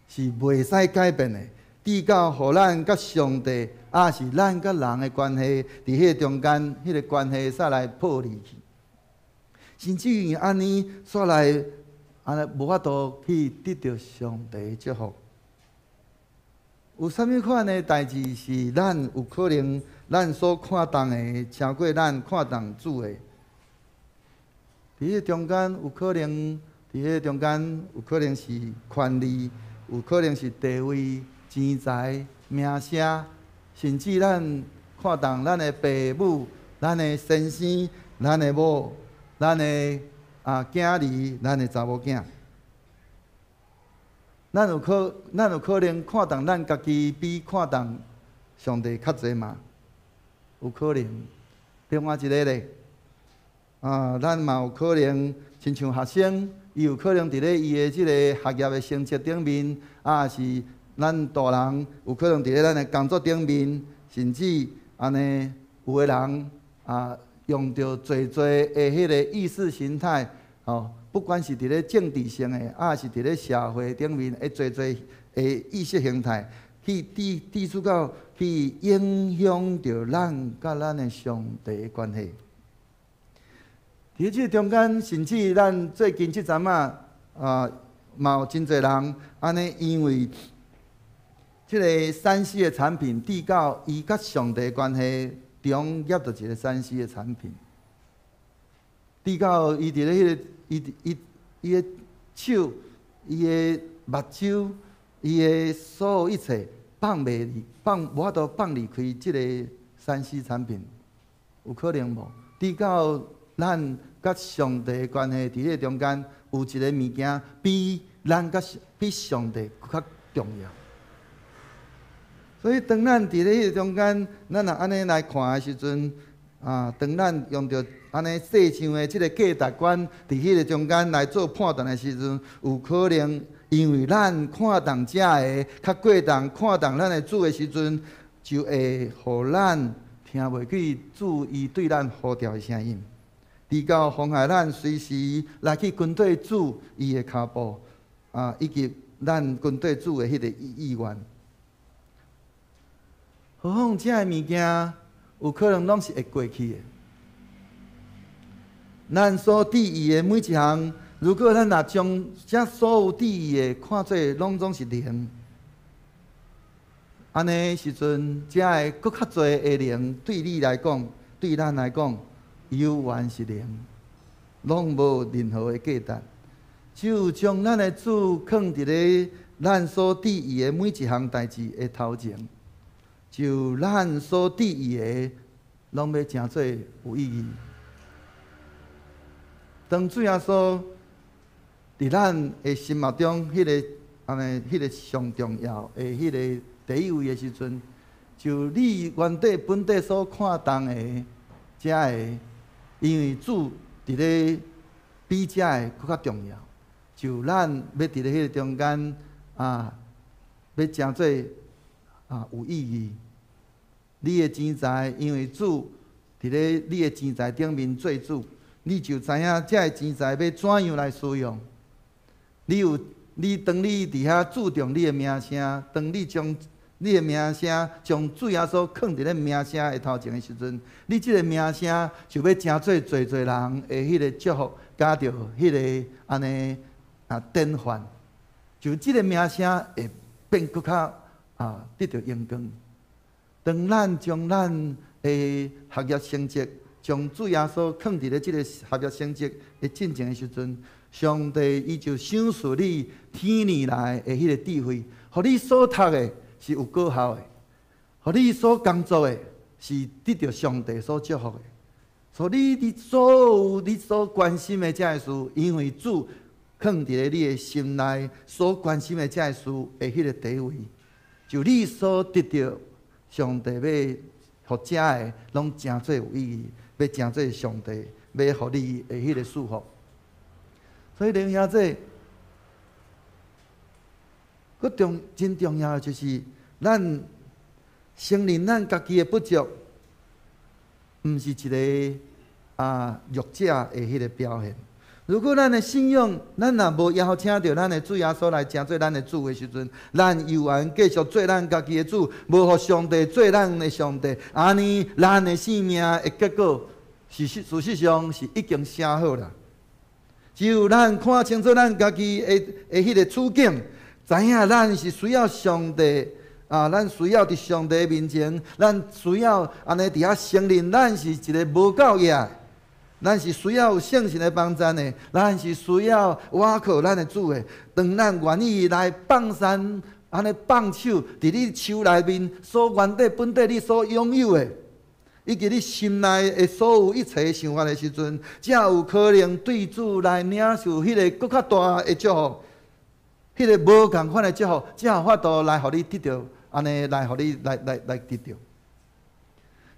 是袂使改變的，直到予咱佮上帝，抑是咱佮人的關係，佇彼个中間，彼个關係煞來破離去。甚至於按呢，煞來按呢無法度去得著上帝的祝福。有啥物款的代誌是咱有可能咱所看重的，超過咱看重主的？佇彼个中間有可能，佇彼个中間有可能是權力，有可能是地位、錢財、名聲，甚至咱看重咱的爸母、咱的先生、咱的某、咱的啊囝兒、咱的查某囝。咱有可能看重咱家己比看重上帝較濟嗎？有可能。另外一个咧，啊，咱嘛有可能親像學生，伊有可能佇咧伊的這个學業的成績頂面，啊是咱大人有可能佇咧咱的工作頂面，甚至按呢有的人啊，用著濟濟的彼个意識形態，吼，不管是佇咧政治性的，抑是佇咧社會頂面的濟濟的意識形態，去抵觸到去影響著咱佮咱的上帝的關係。佇這個中間，甚至咱最近這陣仔啊，嘛有真濟人按呢，因為這个3C 的產品，抵到伊佮上帝關係中夾著一个3C 的產品，抵到伊佇咧彼個伊伊伊的手、伊的目睭、伊的所有一切放袂離，放無法度放離開這个3C 產品，有可能無？抵到咱佮上帝的關係佇彼個中間有一个物件比咱佮比上帝閣較重要。所以當咱佇咧彼個中間，咱若按呢來看的時陣，啊，當咱用著按呢世上的這个價值觀佇彼個中間來做判斷的時陣，有可能因為咱看重這个較過重看重咱的主的時陣，就會予咱聽袂去主伊對咱呼召的聲音，直到妨礙咱隨時來去跟綴主伊的跤步，啊，以及咱跟綴主的彼个意願。何況這个物件有可能攏是會過去的。咱所注意的每一項，如果咱若將這所有注意的看做攏總是零，按呢時陣，才會閣較濟的靈對你來講，對咱來講，猶原是零，攏無任何的價值。只有將咱的主囥佇咧咱所注意的每一項代誌的頭前，就咱所注意的，攏欲成做有意義。當主耶穌佇咱的心目中，彼个按呢，彼个上重要的彼个第一位的時陣，就你原底本底所看重的，才會因為主佇咧比這个閣較重要。就咱欲佇咧彼個中間啊，欲成做啊有意義。你的錢財，因為主佇咧你的錢財頂面做主，你就知影這个錢財欲怎樣來使用。你有你當你佇遐注重你的名聲，當你將你的名聲將主耶穌囥佇咧名聲的頭前的時陣，你這个名聲就欲成做濟濟人的彼个祝福，佮著彼个按呢啊典範，就這个名聲會變閣較啊得著榮光。當咱將咱的學業成績，將主耶穌囥佇咧這个學業成績的進前的時陣，上帝伊就賞賜你天年來的彼个智慧，予你所讀的是有果效的，予你所工作的是得著上帝所祝福的。所以你佇所有你所關心的這个事，因為主囥佇咧你的心內所關心的這个事的彼个地位，就你所得著上帝欲予這个攏成做有意義，欲成做上帝欲予你的彼个祝福。所以弟兄姊，閣重真重要的就是，咱承認咱家己的不足，毋是一个啊弱者的彼个表現。如果咱的信仰，咱若無邀請著咱的主耶穌來成做咱的主的時陣，咱猶原繼續做咱家己的主，無予上帝做咱的上帝，按呢，咱的生命的結果是事實上是已經寫好啦。只有咱看清楚咱家己的的彼個處境，知影咱是需要上帝啊，咱需要佇上帝面前，咱需要按呢佇遐承認咱是一個無夠額。咱是需要有聖神的幫贊的，咱是需要倚靠咱的主的。當咱願意來放捨，按呢放手，佇你手內面所原底本底你所擁有的，以及你心內的所有一切想法的時陣，才有可能對主來領受彼个閣較大的祝福，彼个無仝款的祝福，才有法度來予你得著，按呢來予你來來來得著。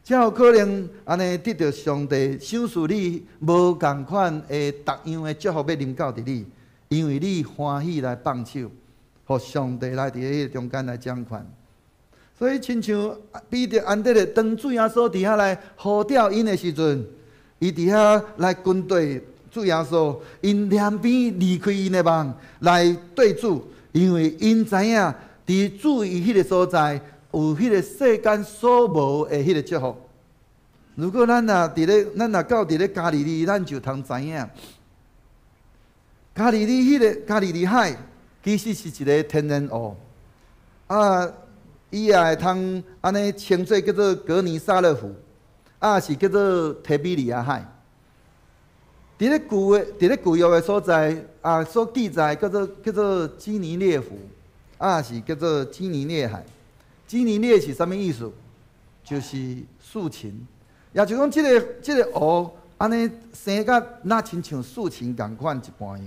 才有可能按呢得著上帝賞賜你無仝款的逐樣的祝福欲臨到佇你，因為你歡喜來放手，予上帝來佇彼个中間來掌權。所以，親像彼得、安德烈當主耶穌佇遐來呼召𪜶的時陣，伊佇遐來跟隨主耶穌，𪜶兩邊離開𪜶的網來綴主，因為𪜶知影佇主伊彼个所在有彼个世間所無的彼个祝福。如果咱若佇咧，咱若到佇咧加利利，咱就通知影，加利利彼个加利利海其實是一个天然湖，啊，伊也會通按呢稱做叫做革尼撒勒湖，啊是叫做提比利亞海。佇咧舊的，佇咧舊約的所在啊，所記載叫做基尼列湖，啊是叫做基尼列海。基尼列是啥物意思？就是豎琴，也就講這个湖按呢生甲若親像豎琴仝款一般樣。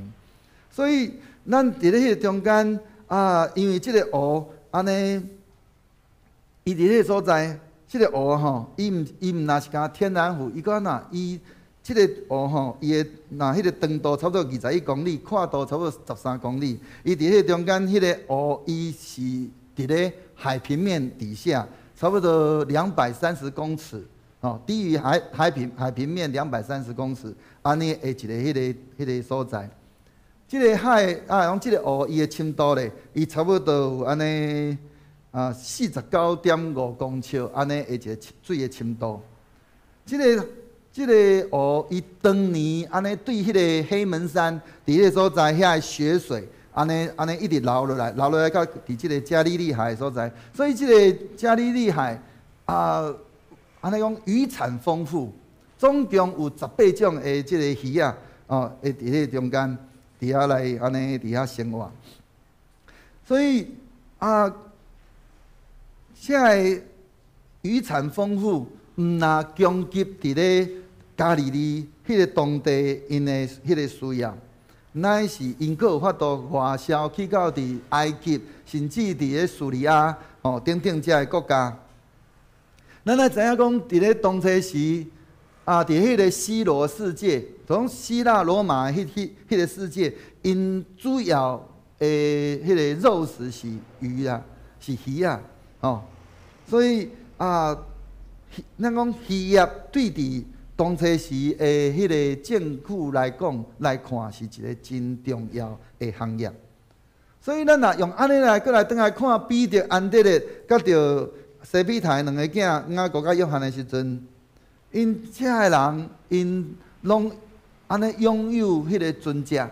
所以咱佇咧彼个中間啊，因為這个湖按呢，伊佇彼个所在，這个湖吼，伊毋若是干天然湖，伊講若伊這个湖吼，伊的若彼个長度差不多21公里，闊度差不多13公里。伊佇彼个中間，彼个湖伊是佇咧海平面底下，差不多230公尺，哦，低於海平面230公尺，按呢的一个彼个所在。這个海啊，講這个湖伊的深度咧，伊差不多有按呢啊49.5公尺，按呢的一个水的深度。這个湖伊當年按呢對彼个黑門山佇彼个所在遐的雪水，按呢按呢一直流落來，流落來到佇這个加利利海的所在。所以這个加利利海啊，按呢講漁產豐富，總共有18種的這个魚仔哦，會佇彼个中間，佇遐來按呢佇遐生活。所以啊，這个漁產豐富，毋若供給佇咧加利利彼个當地𪜶的彼个需要，乃是𪜶閣有法度外銷去到佇埃及，甚至佇咧敘利亞吼等等遮个國家。咱來知影講，佇咧當初時啊，佇彼个希羅世界，講希臘羅馬彼個世界，𪜶主要的彼个肉食是魚啊，是魚啊，吼。所以啊，咱講漁業對佇當初時的彼个政府來講來看，是一个真重要的行業。所以咱若用按呢來閣來轉來看彼得、安德烈佮著西庇太兩个囝雅各佮約翰的時陣，𪜶遮个人𪜶攏按呢擁有彼个船隻，閣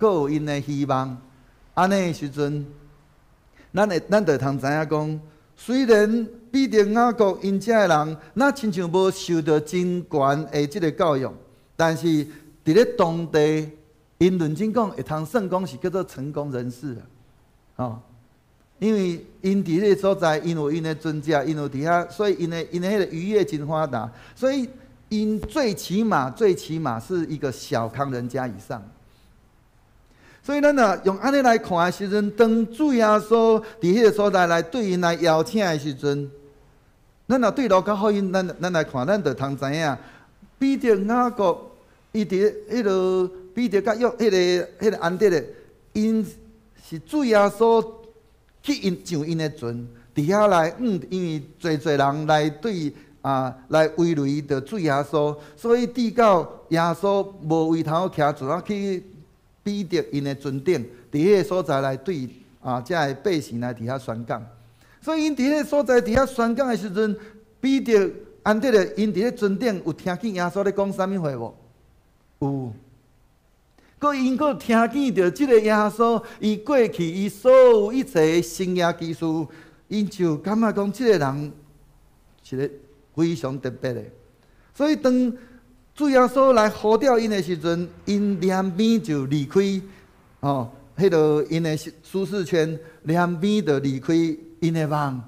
有𪜶的漁網。按呢的時陣，咱就會通知影講，雖然彼得、雅各𪜶遮个人，若親像無受著真懸的這个教育，但是佇咧當地，𪜶論真講會通算講是叫做成功人士啊，吼，因為𪜶佇彼个所在，𪜶有𪜶的船隻，𪜶有佇遐，所以𪜶的彼個漁業真發達，所以𪜶最起碼最起碼是一個小康人家以上。所以咱若用按呢來看的時陣，當主耶穌佇彼个所在來對𪜶來邀請的時陣，咱若對路加福音，咱來看，咱就通知影，彼得、雅各，伊佇彼个彼得佮約彼个安德烈，𪜶是主耶穌去𪜶上𪜶的船，佇遐來，因為濟濟人來對啊來圍圍著主耶穌，所以直到耶穌無位通徛船仔去彼得𪜶的船頂，佇彼个所在來對啊，遮个百姓來佇遐宣講。所以𪜶佇彼个所在佇遐宣講的時陣，彼得、安德烈𪜶佇咧船頂有聽見耶穌咧講啥物話無？有。閣𪜶閣聽見著這个耶穌，伊過去伊所有一切的神蹟奇事，𪜶就感覺講這个人是個非常特別的。所以當主耶穌來呼召𪜶的時陣，𪜶連邊就離開，吼，彼个𪜶的舒適圈，連邊就離開𪜶的網，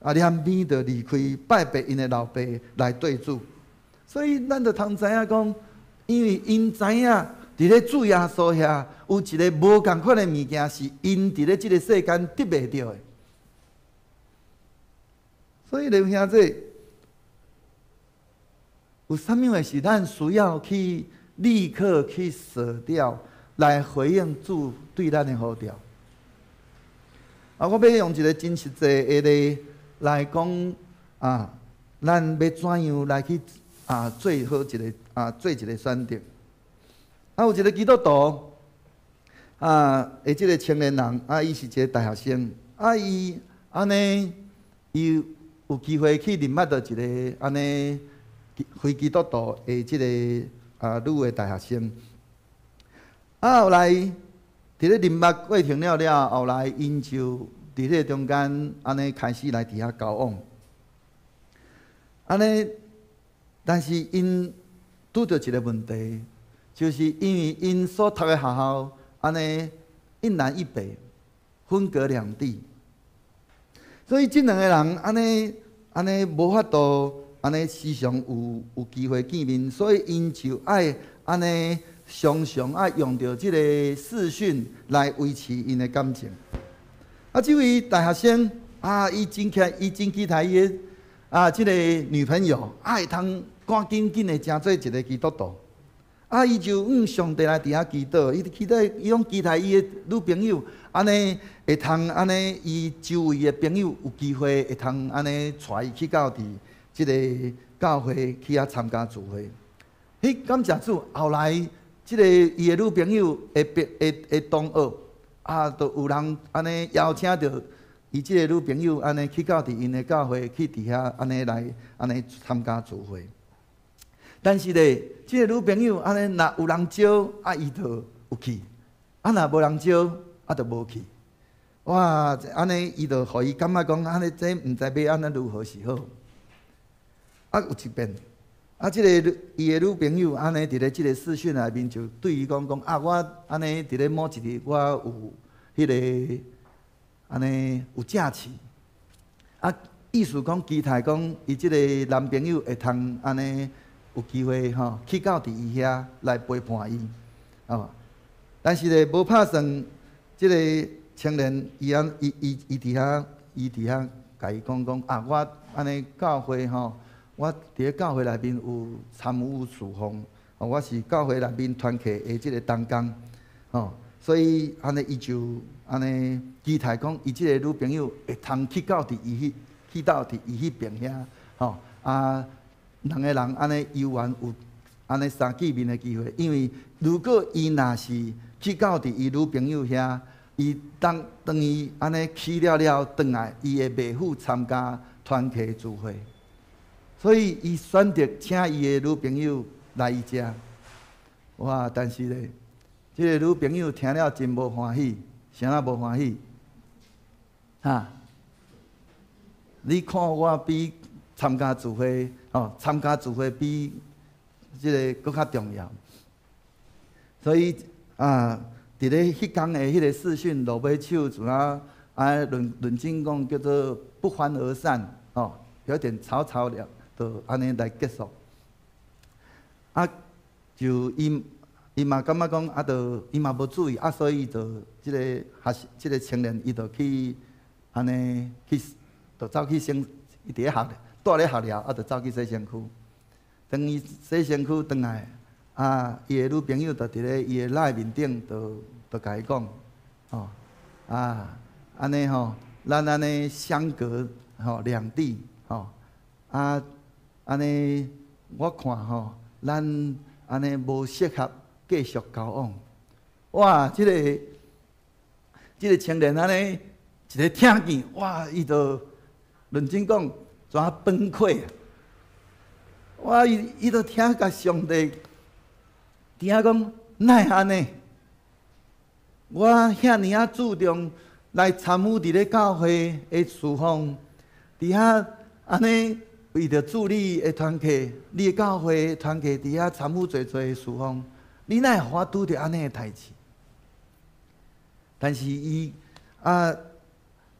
啊，連邊就離開拜別𪜶的老爸來綴主。所以咱就通知影講，因為𪜶知影佇咧主耶穌遐有一个無仝款的物件，是𪜶佇咧這个世間得袂著的。所以弟兄姊，有啥物話是咱需要去立刻去捨掉，來回應主對咱的呼召？啊，我欲用一个真實際的例來講啊，咱欲怎樣來去啊做好一个啊做一个選擇？啊，有一个基督徒啊，的這个青年人啊，伊是一个大學生啊，伊按呢，伊有機會去認捌著一个按呢非基督徒的這个啊女的大學生。啊，後來佇咧認捌過程了了，後來𪜶就佇彼个中間按呢開始來佇遐交往。按呢，但是𪜶拄著一个問題，就是因為𪜶所讀的學校按呢一南一北，分隔兩地，所以這兩个人按呢按呢無法度按呢時常有機會見面，所以𪜶就愛按呢常常愛用著這个視訊來維持𪜶的感情。啊，這位大學生啊，伊真期伊真期待伊的啊，這个女朋友啊，會通趕緊緊的成做一个基督徒。啊，伊就向上帝來佇遐祈禱，伊期待伊攏期待伊的女朋友按呢會通按呢，伊周圍的朋友有機會會通按呢帶伊去到佇這个教會去遐參加聚會。彼感謝主，後來這个伊的女朋友的朋的的同學啊，就有人按呢邀請著伊這个女朋友按呢去到佇𪜶的教會去佇遐按呢來按呢參加聚會。但是咧，這个女朋友按呢，若有人招，啊，伊就有去。啊，若無人招，啊，就無去。哇！按呢，伊就予伊感覺講，按呢這毋知欲按怎如何是好。啊，有一遍，啊，這个伊的女朋友按呢佇咧這个視訊內面就對伊講講啊，我按呢佇咧某一日我有彼个按呢有正事，啊，意思講期待講伊這个男朋友會通按呢有機會吼去到佇伊遐來陪伴伊，哦。但是咧無拍算，這个青年伊按伊伊伊佇遐伊佇遐共伊講講啊，我按呢教會吼。我佇咧教會內面有參與事奉，我是教會內面團契的這个同工，吼，所以按呢伊就按呢期待講，伊這个女朋友會通去到佇伊彼去到佇伊彼爿遐，吼啊，兩个人按呢猶原有按呢相見面的機會，因為如果伊若是去到佇伊女朋友遐，伊當當伊按呢去了了轉來，伊會袂赴參加團契聚會。所以，伊選擇請伊的女朋友來伊遮。哇！但是咧，這个女朋友聽了真無歡喜，啥仔無歡喜？哈？你看我比參加聚會，哦，參加聚會比這个閣較重要。所以啊，佇咧彼工的彼个視訊落尾手，就啊啊論論真講叫做不歡而散，哦，有點草草了。就按呢來結束。啊，就伊伊嘛感覺講，啊，就伊嘛無注意，啊，所以就這个學生，這个青年，伊就去按呢去，就走去身，伊佇咧學，蹛咧學了，啊，就走去洗身軀。當伊洗身軀轉來，啊，伊的女朋友就佇咧伊的 LINE 面頂，就就共伊講，吼，啊，按呢吼，咱按呢相隔吼兩地，吼，啊。按呢，我看吼，咱按呢無適合繼續交往。哇！這个這个青年按呢一个聽見，哇！伊就認真講，怎崩潰啊！哇！伊伊就聽共上帝聽講，哪會按呢？我遐爾仔注重來參與佇咧教會的事奉，佇遐按呢。為著主你的團契，你的教會團契佇遐參與濟濟的事奉，你哪會予我拄著按呢的代誌？但是伊啊，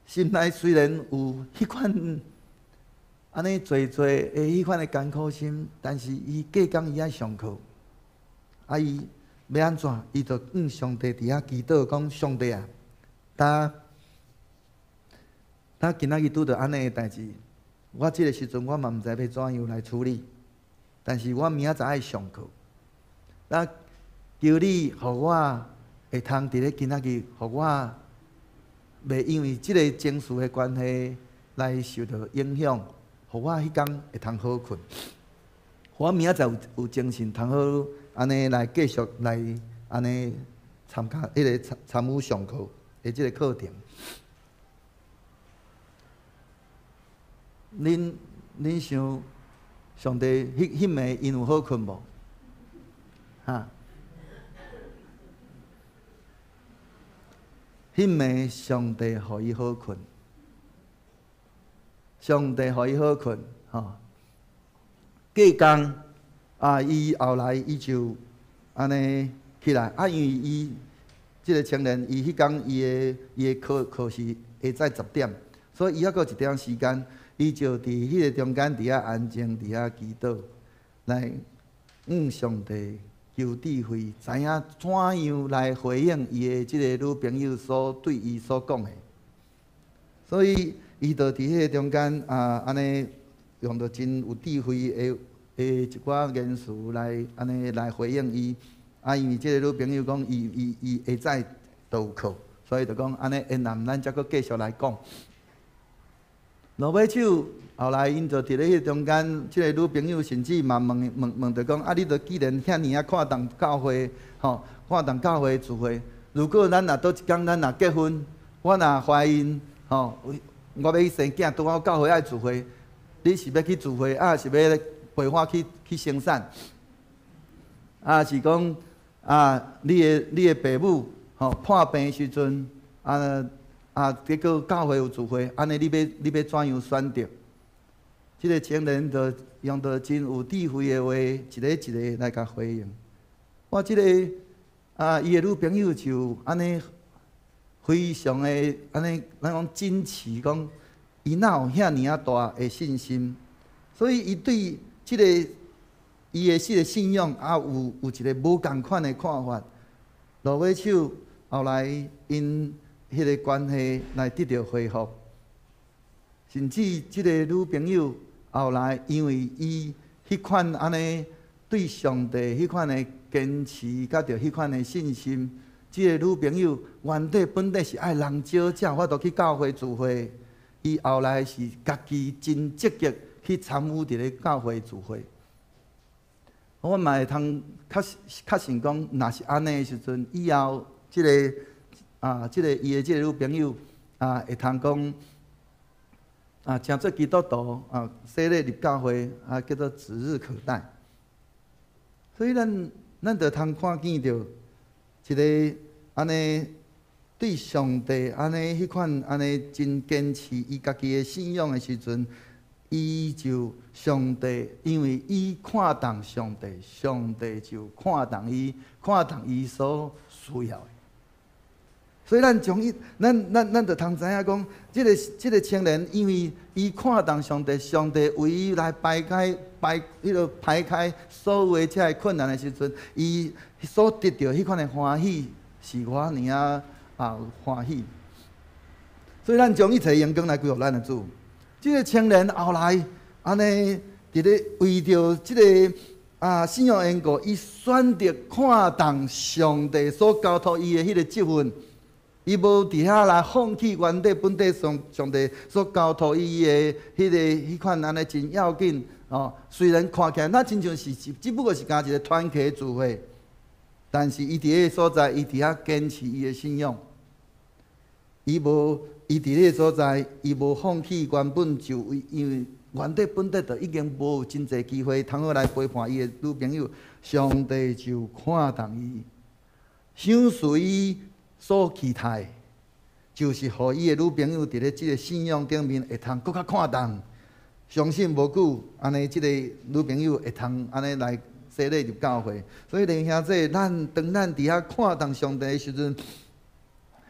心內雖然有彼款按呢濟濟的彼款的艱苦心，但是伊隔工伊愛上課，啊伊欲按怎？伊就向上帝佇遐祈禱講：上帝啊，當當今仔日拄著按呢的代誌。我這个時陣我嘛毋知欲怎樣來處理，但是我明仔載愛上課，那求你予我會通佇咧今仔日，予我袂因為這个情緒的關係來受到影響，予我彼工會通好睏，予我明仔載有有精神通好按呢來繼續來按呢參加彼个參參與上課的這个課程。恁恁想上帝彼彼暝𪜶有好睏無？哈？彼暝上帝予伊好睏，上帝予伊好睏，吼。隔工啊，伊後來伊就按呢起來，啊，因為伊這个青年，伊彼工伊的伊的課課是下早10點，所以伊猶閣有一點時間。伊就佇彼个中間佇遐安靜，佇遐祈禱，來向上帝求智慧，知影怎樣來回應伊的這个女朋友所對伊所講的。所以，伊就佇彼个中間啊，按呢用著真有智慧的的一寡言辭來按呢來回應伊。啊，因為這个女朋友講，伊伊伊下早就有課，所以就講按呢，延南咱才閣繼續來講。落尾手，後來𪜶就佇咧彼中間，這个女朋友甚至嘛問問問著講：啊，你著既然遐爾仔看重教會，吼，看重教會聚會，如果咱若佗一工咱若結婚，我若懷孕，吼，我欲去生囝，拄好教會愛聚會，你是欲去聚會，啊，是欲陪我去去生產？啊，是講啊，你的你的爸母，吼破病的时阵，啊啊，结果教会有聚会，按呢你欲怎样选择？这个青年就用著真有智慧的话，一个一个来共回应。我这个啊，伊的女朋友就按呢非常的按呢，咱讲矜持，讲伊哪有遐爾仔大的信心？所以伊对这个伊的這个信仰也有一个無仝款的看法。落尾手後來𪜶彼个關係來得著恢復，甚至這个女朋友後來因為伊彼款按呢對上帝彼款的堅持，佮著彼款的信心，這个女朋友原底本底是愛人招才有法度去教會聚會，伊後來是家己真積極去參與佇咧教會聚會。我嘛會通確確信講，若是按呢的時陣，以後這个啊，這个伊的這個女朋友啊，會通講啊，成做基督徒啊，洗禮入教會啊，叫做指日可待。所以咱咱就通看見著一个按呢對上帝按呢彼款按呢真堅持伊家己的信仰的時陣，伊就上帝，因為伊看重上帝，上帝就看重伊，看重伊所需要的。所以咱將伊，咱咱咱就通知影講，這个這个青年，因為伊看重上帝，上帝為伊來排開排彼个排開所有的這个困難的時陣，伊所得著彼款的歡喜，是偌爾仔啊歡喜。所以咱將一切榮光來歸予咱的主。這个青年後來按呢，佇咧為著這个啊信仰緣故，伊選擇看重上帝所交託伊的彼个職分，伊無佇遐來放棄原底本底上上帝所交託伊的彼个彼款按呢真要緊哦。雖然看起來那親像是只不過是干一個團契聚會，但是伊佇彼个所在，伊佇遐堅持伊的信仰，伊無。伊佇彼个所在，伊無放棄原本就因為原底本底就已經無有真濟機會通好來陪伴伊的女朋友，上帝就看重伊，賞賜伊所期待的，就是予伊的女朋友佇咧這个信仰頂面會通閣較看重，相信無久，按呢這个女朋友會通按呢來洗禮入教會。所以弟兄姊，咱當咱佇遐看重上帝的時陣，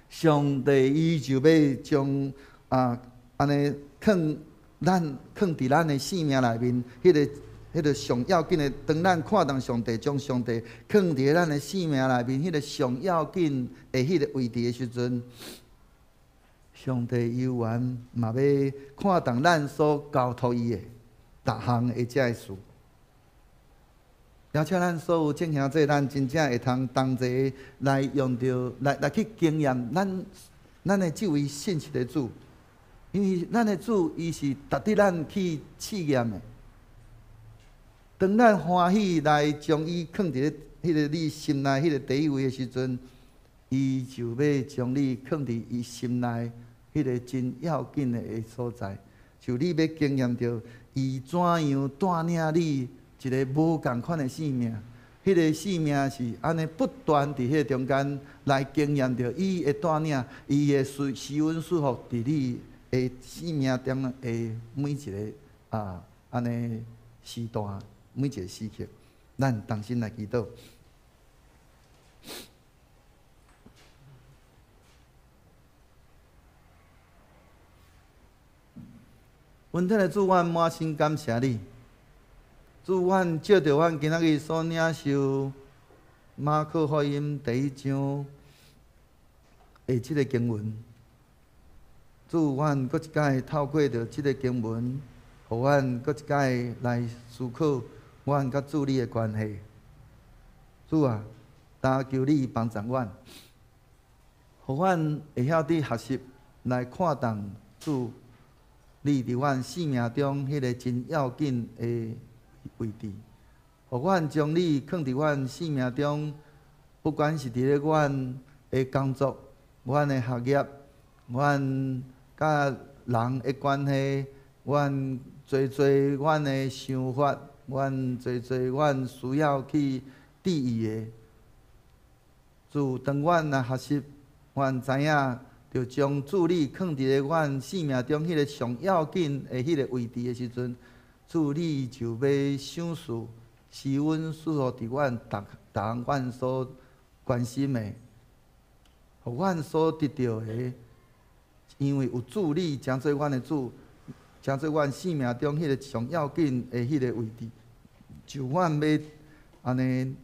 上帝伊就欲將啊按呢囥咱囥佇咱的生命內面，彼个彼个上要緊的，當咱看重上帝，將上帝囥佇咱的生命內面，彼个上要緊的彼個位置的時陣，上帝猶原嘛欲看重咱所交託伊的逐項的這个事。而且咱所有眾兄弟，咱真正會通同齊來用著，來來去經驗咱咱的這位信實的主，因為咱的主伊是值得咱去試驗的。當咱歡喜來將伊囥佇咧彼个你心內彼个第一位的時陣，伊就欲將你囥佇伊心內彼个真要緊的所在，就你欲經驗著伊怎樣帶領你。一个無仝款的生命，彼个生命是按呢不斷佇彼个中間來經驗著伊的帶領，伊的施施恩賜福佇你的生命中的每一个啊按呢時段，每一个時刻，咱同心來祈禱。恩典的主，阮滿心感謝你。主，阮借著阮今仔日所領受馬可福音第一章的這个經文，主，阮閣一擺透過著這个經文，予阮閣一擺來思考阮佮主你的關係。主啊，但求你幫助阮，予阮會曉得學習來看重主你佇阮生命中彼个真要緊的位置，予阮將你囥佇阮生命中，不管是佇咧阮的工作、阮的學業、阮佮人的關係、阮濟濟阮的想法、阮濟濟阮需要去注意的，主，當阮若學習，阮知影著將主你囥佇咧阮生命中彼个上要緊的彼個位置的時陣，主你就欲賞賜，賜阮賜予佇阮逐逐項阮所關心的，予阮所得著的，因為有主你成做阮的主，成做阮生命中彼个上要緊的彼个位置，就阮欲按呢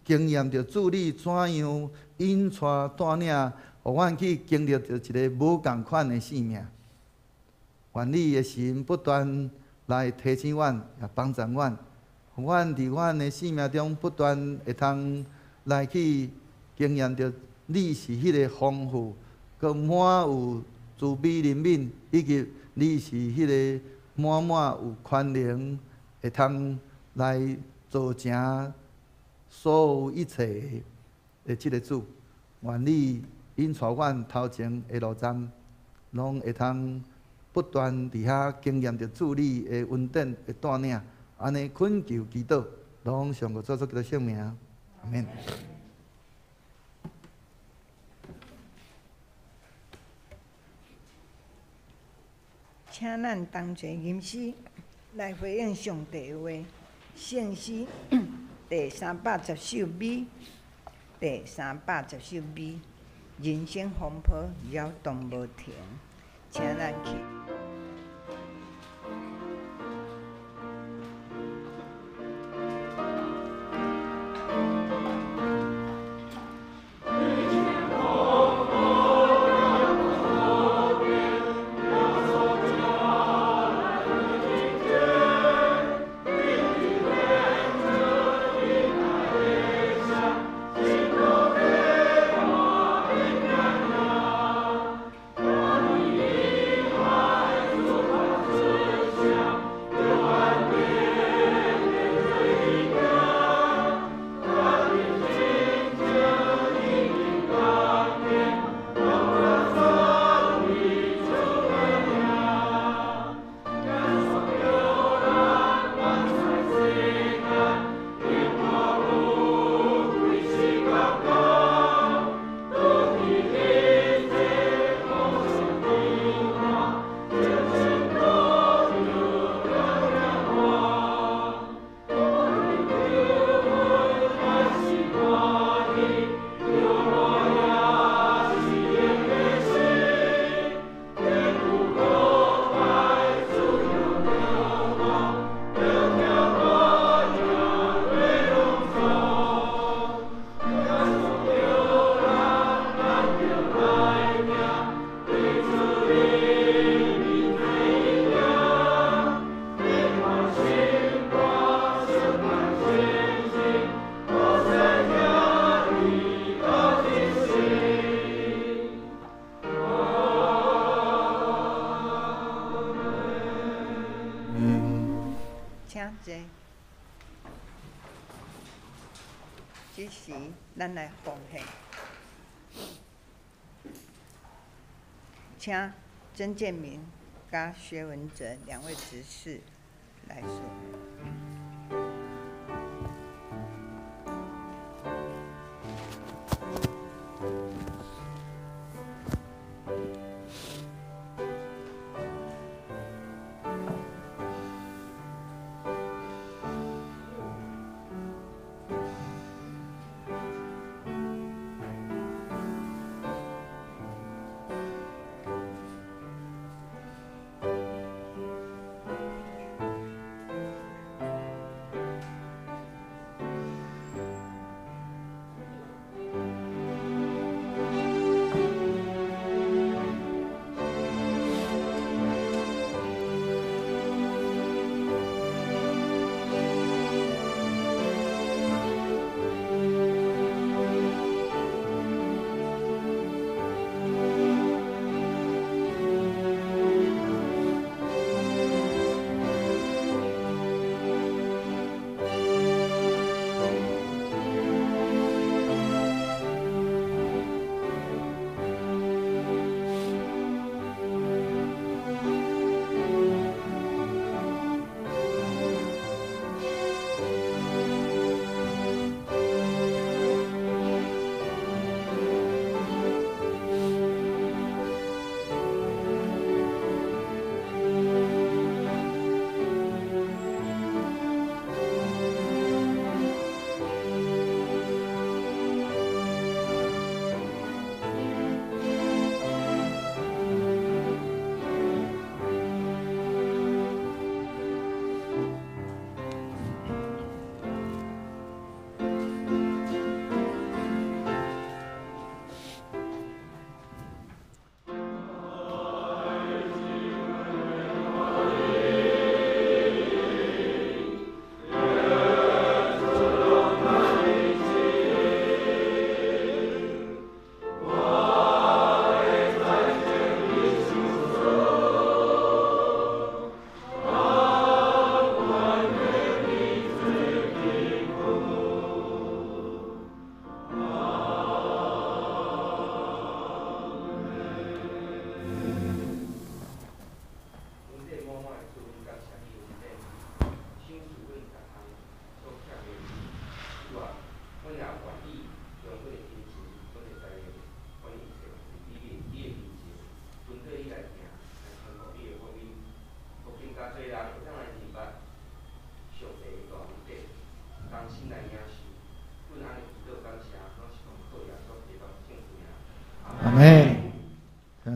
經驗著主你怎樣引帶帶領，予阮去經歷著一个無仝款的生命。願你的神不斷來提醒阮，也幫助阮，予阮佇阮的生命中不斷會通來去經驗著你是彼个豐富、閣滿有慈悲憐憫，以及你是彼个滿滿有權能，會通來造成所有一切的這个主。願你引帶阮頭前的路站，攏會通不斷佇遐經驗著主你的恩典的帶領，按呢懇求祈禱，攏奉主耶穌基督聖名，阿們。請咱同齊吟詩來回應上帝的話，聖詩第310首美，第310首美，人生風波擾動無停，請咱去。請坐。這時，咱來奉獻，請曾建明佮薛文哲兩位執事來說。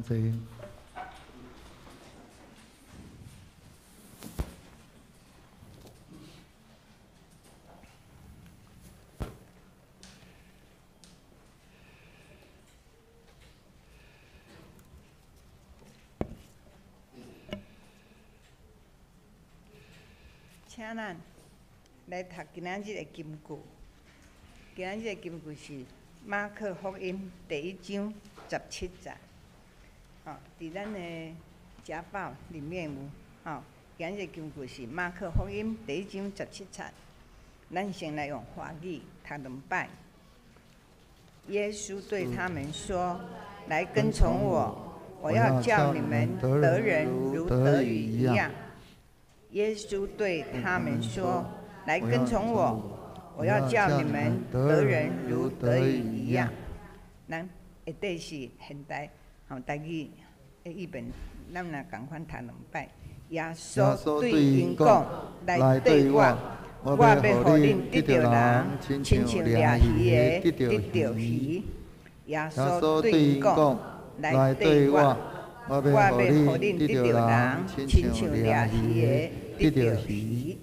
坐。请咱来读今仔日的金句。今仔日的金句是马可福音第一章十七节。吼，伫咱的家报里面有。吼，今日的金句是马可福音第一章十七节。咱先来用华语读两摆。耶稣对他们说：“来跟从我，我要叫你们得人如得鱼一样。”耶稣对他们说：“来跟从我，我要叫你们得人如得鱼一样。”咱下底是现代吼台语的译本，咱若仝款读两摆。耶稣对𪜶讲：“来缀我，我欲予恁得著人，亲像掠鱼的得著鱼。”耶稣对𪜶讲：“来缀我，我欲予恁得著人，亲像掠鱼的得著鱼。”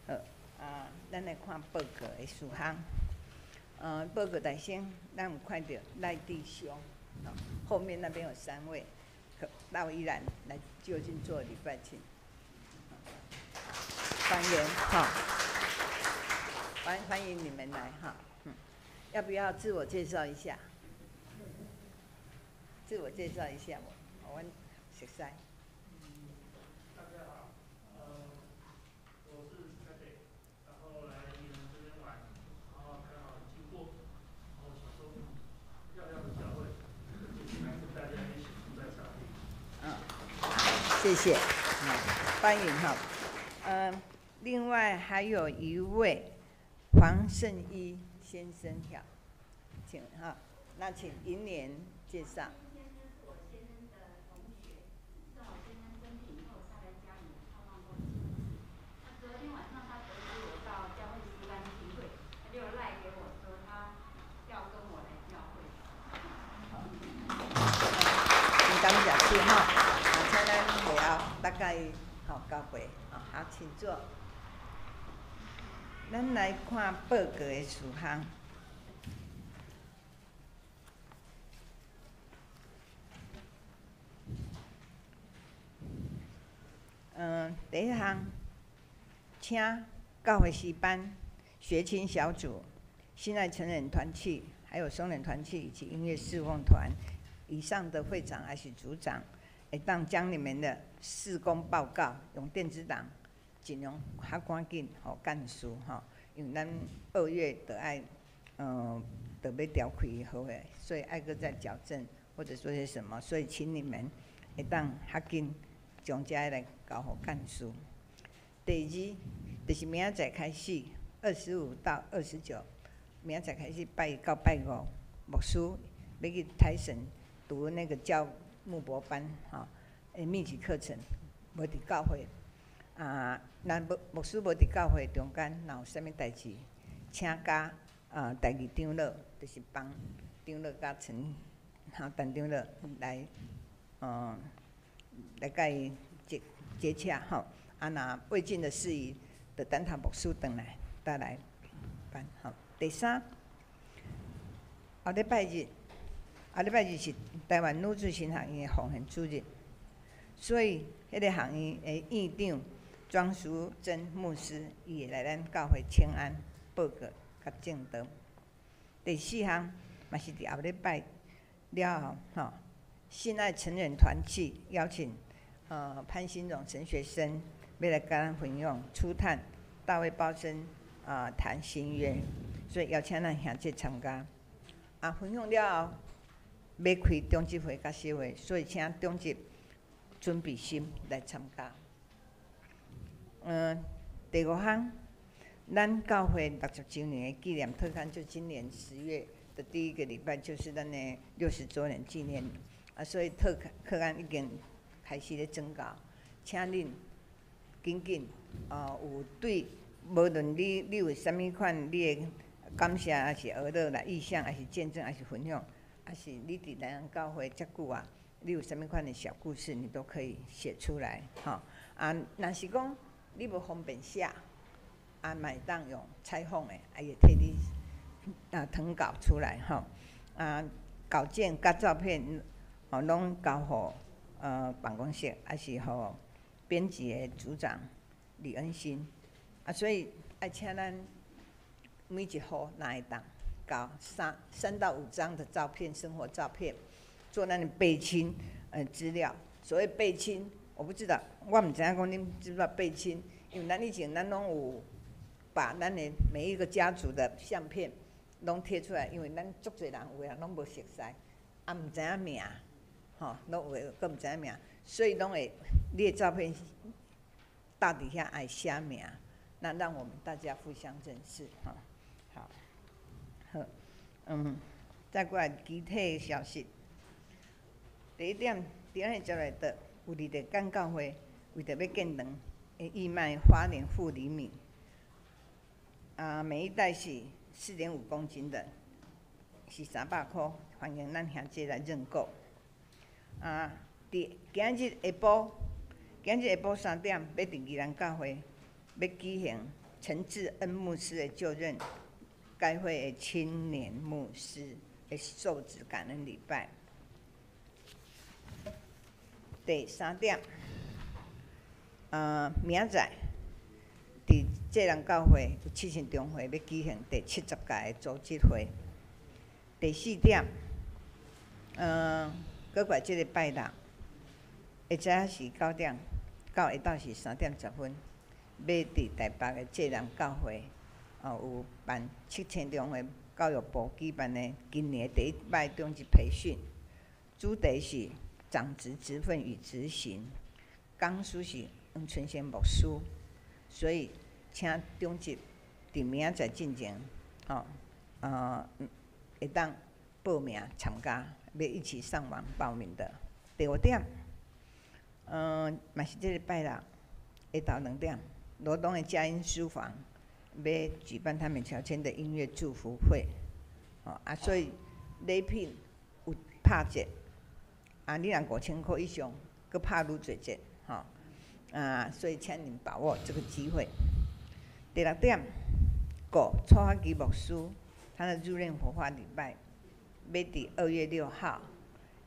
好，啊，咱来看报告的事项。报告大先，咱有看著赖弟兄，后面那边有三位，到宜兰来就近做礼拜，请欢迎哈，欢迎你们来哈，要不要自我介绍一下？自我介绍一下，我阮熟似。大家好，我是台北，然后来你们这边玩，然后刚好经过，然后想说，漂亮的教会，就进来跟大家一起住在上帝。谢谢，欢迎哈。另外还有一位黄胜一先生，请哈，那请银莲介绍。大概好交会，好，请坐。咱来看报告的事项。第一项，请教会诗班、学青小组、新爱成人团契，还有松仁团契以及音乐侍奉团以上的会长还是组长，会当将你们的事工报告用电子档，尽量较赶紧予干事吼，因为咱2月就爱，就欲调开好个，所以爱阁再矫正或者说些什么，所以请你们会当较紧将这个来交予干事。第二，就是明仔载开始，25到29，明仔载开始拜一到拜五，牧师欲去台神读那个教牧博班，吼，密集课程，无伫教会，啊，咱无牧师无伫教会中间，若有啥物代志，请佮第二长老，就是帮长老佮陈，哈，陈长老来，来佮伊接洽吼。啊，若未尽的事宜，就等他牧师转来，再来办吼。第三，后礼拜日。后礼拜日是台湾女子神学院的奉献主日，所以彼个学院的院长庄淑珍牧师，伊会来咱教会请安报告佮证道。第四项嘛是伫后礼拜了后，吼，信爱成人团契邀请潘新荣神学生欲来佮咱分享初探大卫鲍森啊谈新约，所以邀请咱兄弟参加。啊，分享了后，欲开长执会佮小会，所以请长执准备心来参加。第五项，咱教会60周年的纪念特刊，就今年10月的第一个礼拜，就是咱的60周年纪念啊，所以特刊课案已经开始咧征稿，请恁紧紧有对，无论你有啥物款你的感谢，抑是学乐啦、意向，抑是见证，抑是分享，抑是你伫咱教会遮久啊，你有啥物款的小故事，你都可以寫出來，吼。啊，若是講你無方便寫，啊，嘛會當用採訪的，啊，會替你啊謄稿出來，吼。啊，稿件佮照片，吼，攏交予辦公室，抑是予編輯的組長李恩新。啊，所以愛請咱每一戶若會當交3到5張的照片，生活照片，做咱的背親資料。所謂背親，我不知道，我毋知影講恁知不知道背親，因為咱以前咱攏有把咱的每一個家族的相片攏貼出來，因為咱足濟人有的人攏無熟似，啊毋知影名，吼，攏有的閣毋知影名，所以攏會你的照片搭佇遐愛寫名，那讓我們大家互相認識，吼，好，好，再過來其他的消息。第一點，佇咱的接來的有佇著干教會為著欲建堂，會義賣花蓮富里米，啊，每一袋是4.5公斤的，是300箍，歡迎咱兄弟來認購。啊，佇今日下晡，今日下晡3點，欲佇宜蘭教會欲舉行陳志恩牧師的就任該會的青年牧師的受職感恩禮拜。第三點，明仔載佇濟南教會有七星中會欲舉行第70屆的組織會。第四點，閣過來這個拜六，下早時9點到下晝是3點10分，欲佇台北的濟南教會，哦，有辦七星中會教育部舉辦的今年第一擺長職培訓，主題是長職職分與執行，講師是黃春仙牧師，所以請長職佇明仔載進前，吼，會當報名參加，欲一起上網報名的。第五點，嘛是這個拜六下晝2點，羅東的佳音書房欲舉辦他們喬遷的音樂祝福會，吼啊，所以禮品有拍折。啊，你若5000箍以上，閣拍愈濟折，吼！啊，所以請恁把握這個機會。第六點，顧楚發基牧師，他的入殮火化禮拜，欲佇2月6號，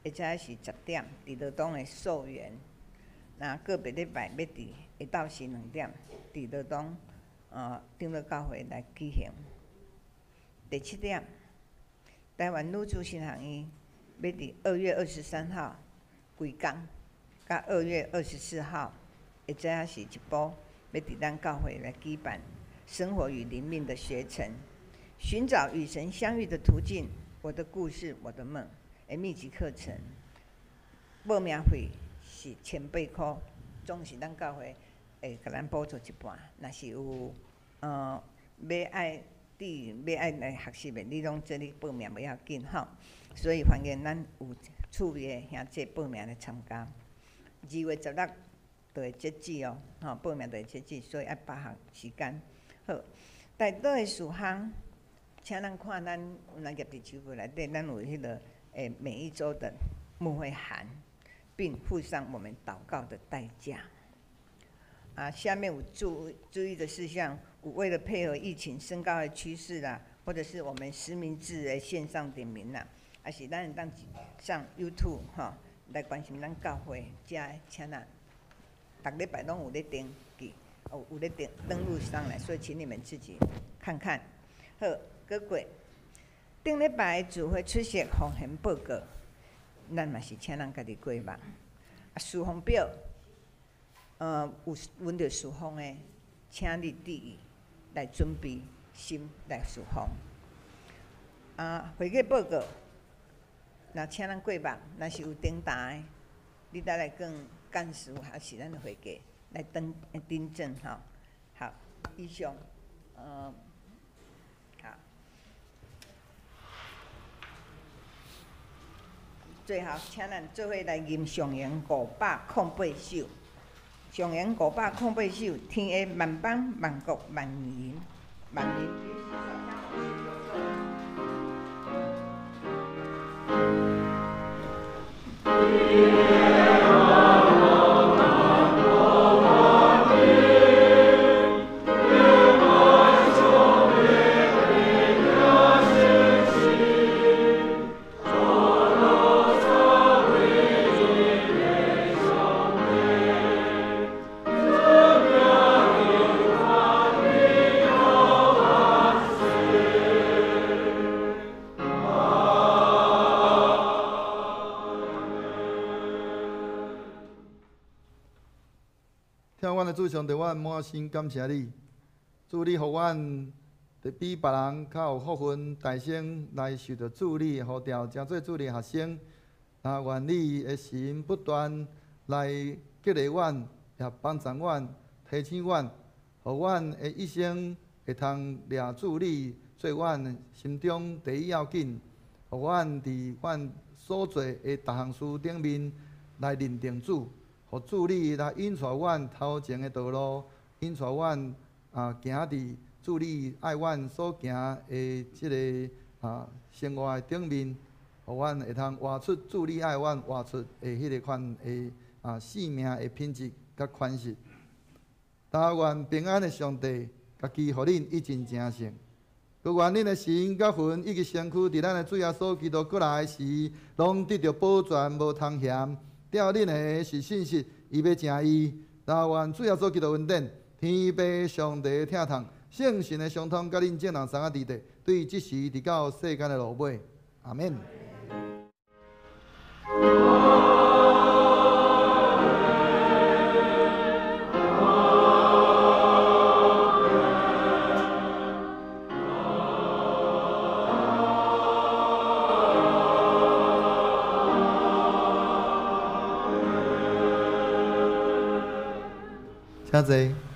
下早時10點，佇羅東的壽園。那個別禮拜欲佇下晝時2點，佇羅東長老教會來舉行。第七點，台灣女子神學院欲佇2月23號規工，佮2月24號下早時一晡，欲佇咱教會來舉辦生活與靈命的學程，尋找與神相遇的途徑。我的故事，我的夢的密集課程，報名費是1800箍，總是咱教會會共咱補助一半。若是有欲愛佇欲愛來學習的，你攏做咧報名無要緊吼。所以歡迎咱有趣味的兄弟報名來參加。2月16就會截止哦，吼，報名就會截止，所以愛把握時間。好，代禱的事項，請咱看咱有若夾佇手簿內底，咱有彼個每一週的牧會函，並附上我們禱告的代價。啊，下面有注意的事項，有為了配合疫情升高的趨勢啦，或者是我們實名制的線上點名啦，抑是咱會當上 YouTube 吼來關心咱教會，遮請咱逐禮拜攏有咧登記，有咧登錄上來，所以請你們自己看看。好，閣過頂禮拜聚會出席奉獻報告，咱嘛是請咱家己過目。啊，事奉表，有輪著事奉的，請你注意來準備心來事奉。啊，會計報告，若請咱過目，若是有訂單的，你再來跟幹事還是咱的會計來登訂正吼。好，以上，好。最後，請咱做伙來吟上詠508首。上詠508首，天下萬邦萬國萬人萬民。的主上帝，阮滿心感謝你，主你予阮伫比別人較有福分，大聲來受著主你的呼召，成做主你的學生。啊，願你的神不斷來激勵阮，也幫助阮，提醒阮，予阮的一生會通掠主你做阮心中第一要緊，予阮佇阮所做的逐項事頂面來認定主，予主你來引帶阮頭前的道路，引帶阮行佇主你愛阮所行的這个生活的頂面。予阮會通活出主你愛阮活出的彼个款的生命的品質佮款式。但願平安的上帝，家己予恁一盡成聖。閣願恁的心佮魂以及身軀，佇咱的主耶穌基督閣來時，攏得著保全，無通嫌。照恁的是信實，伊欲成義。但願主耶穌基督恩典，天父上帝的疼痛，聖神的相通，佮恁眾人三個佇佇，對這時直到世間的落尾。阿們。請坐。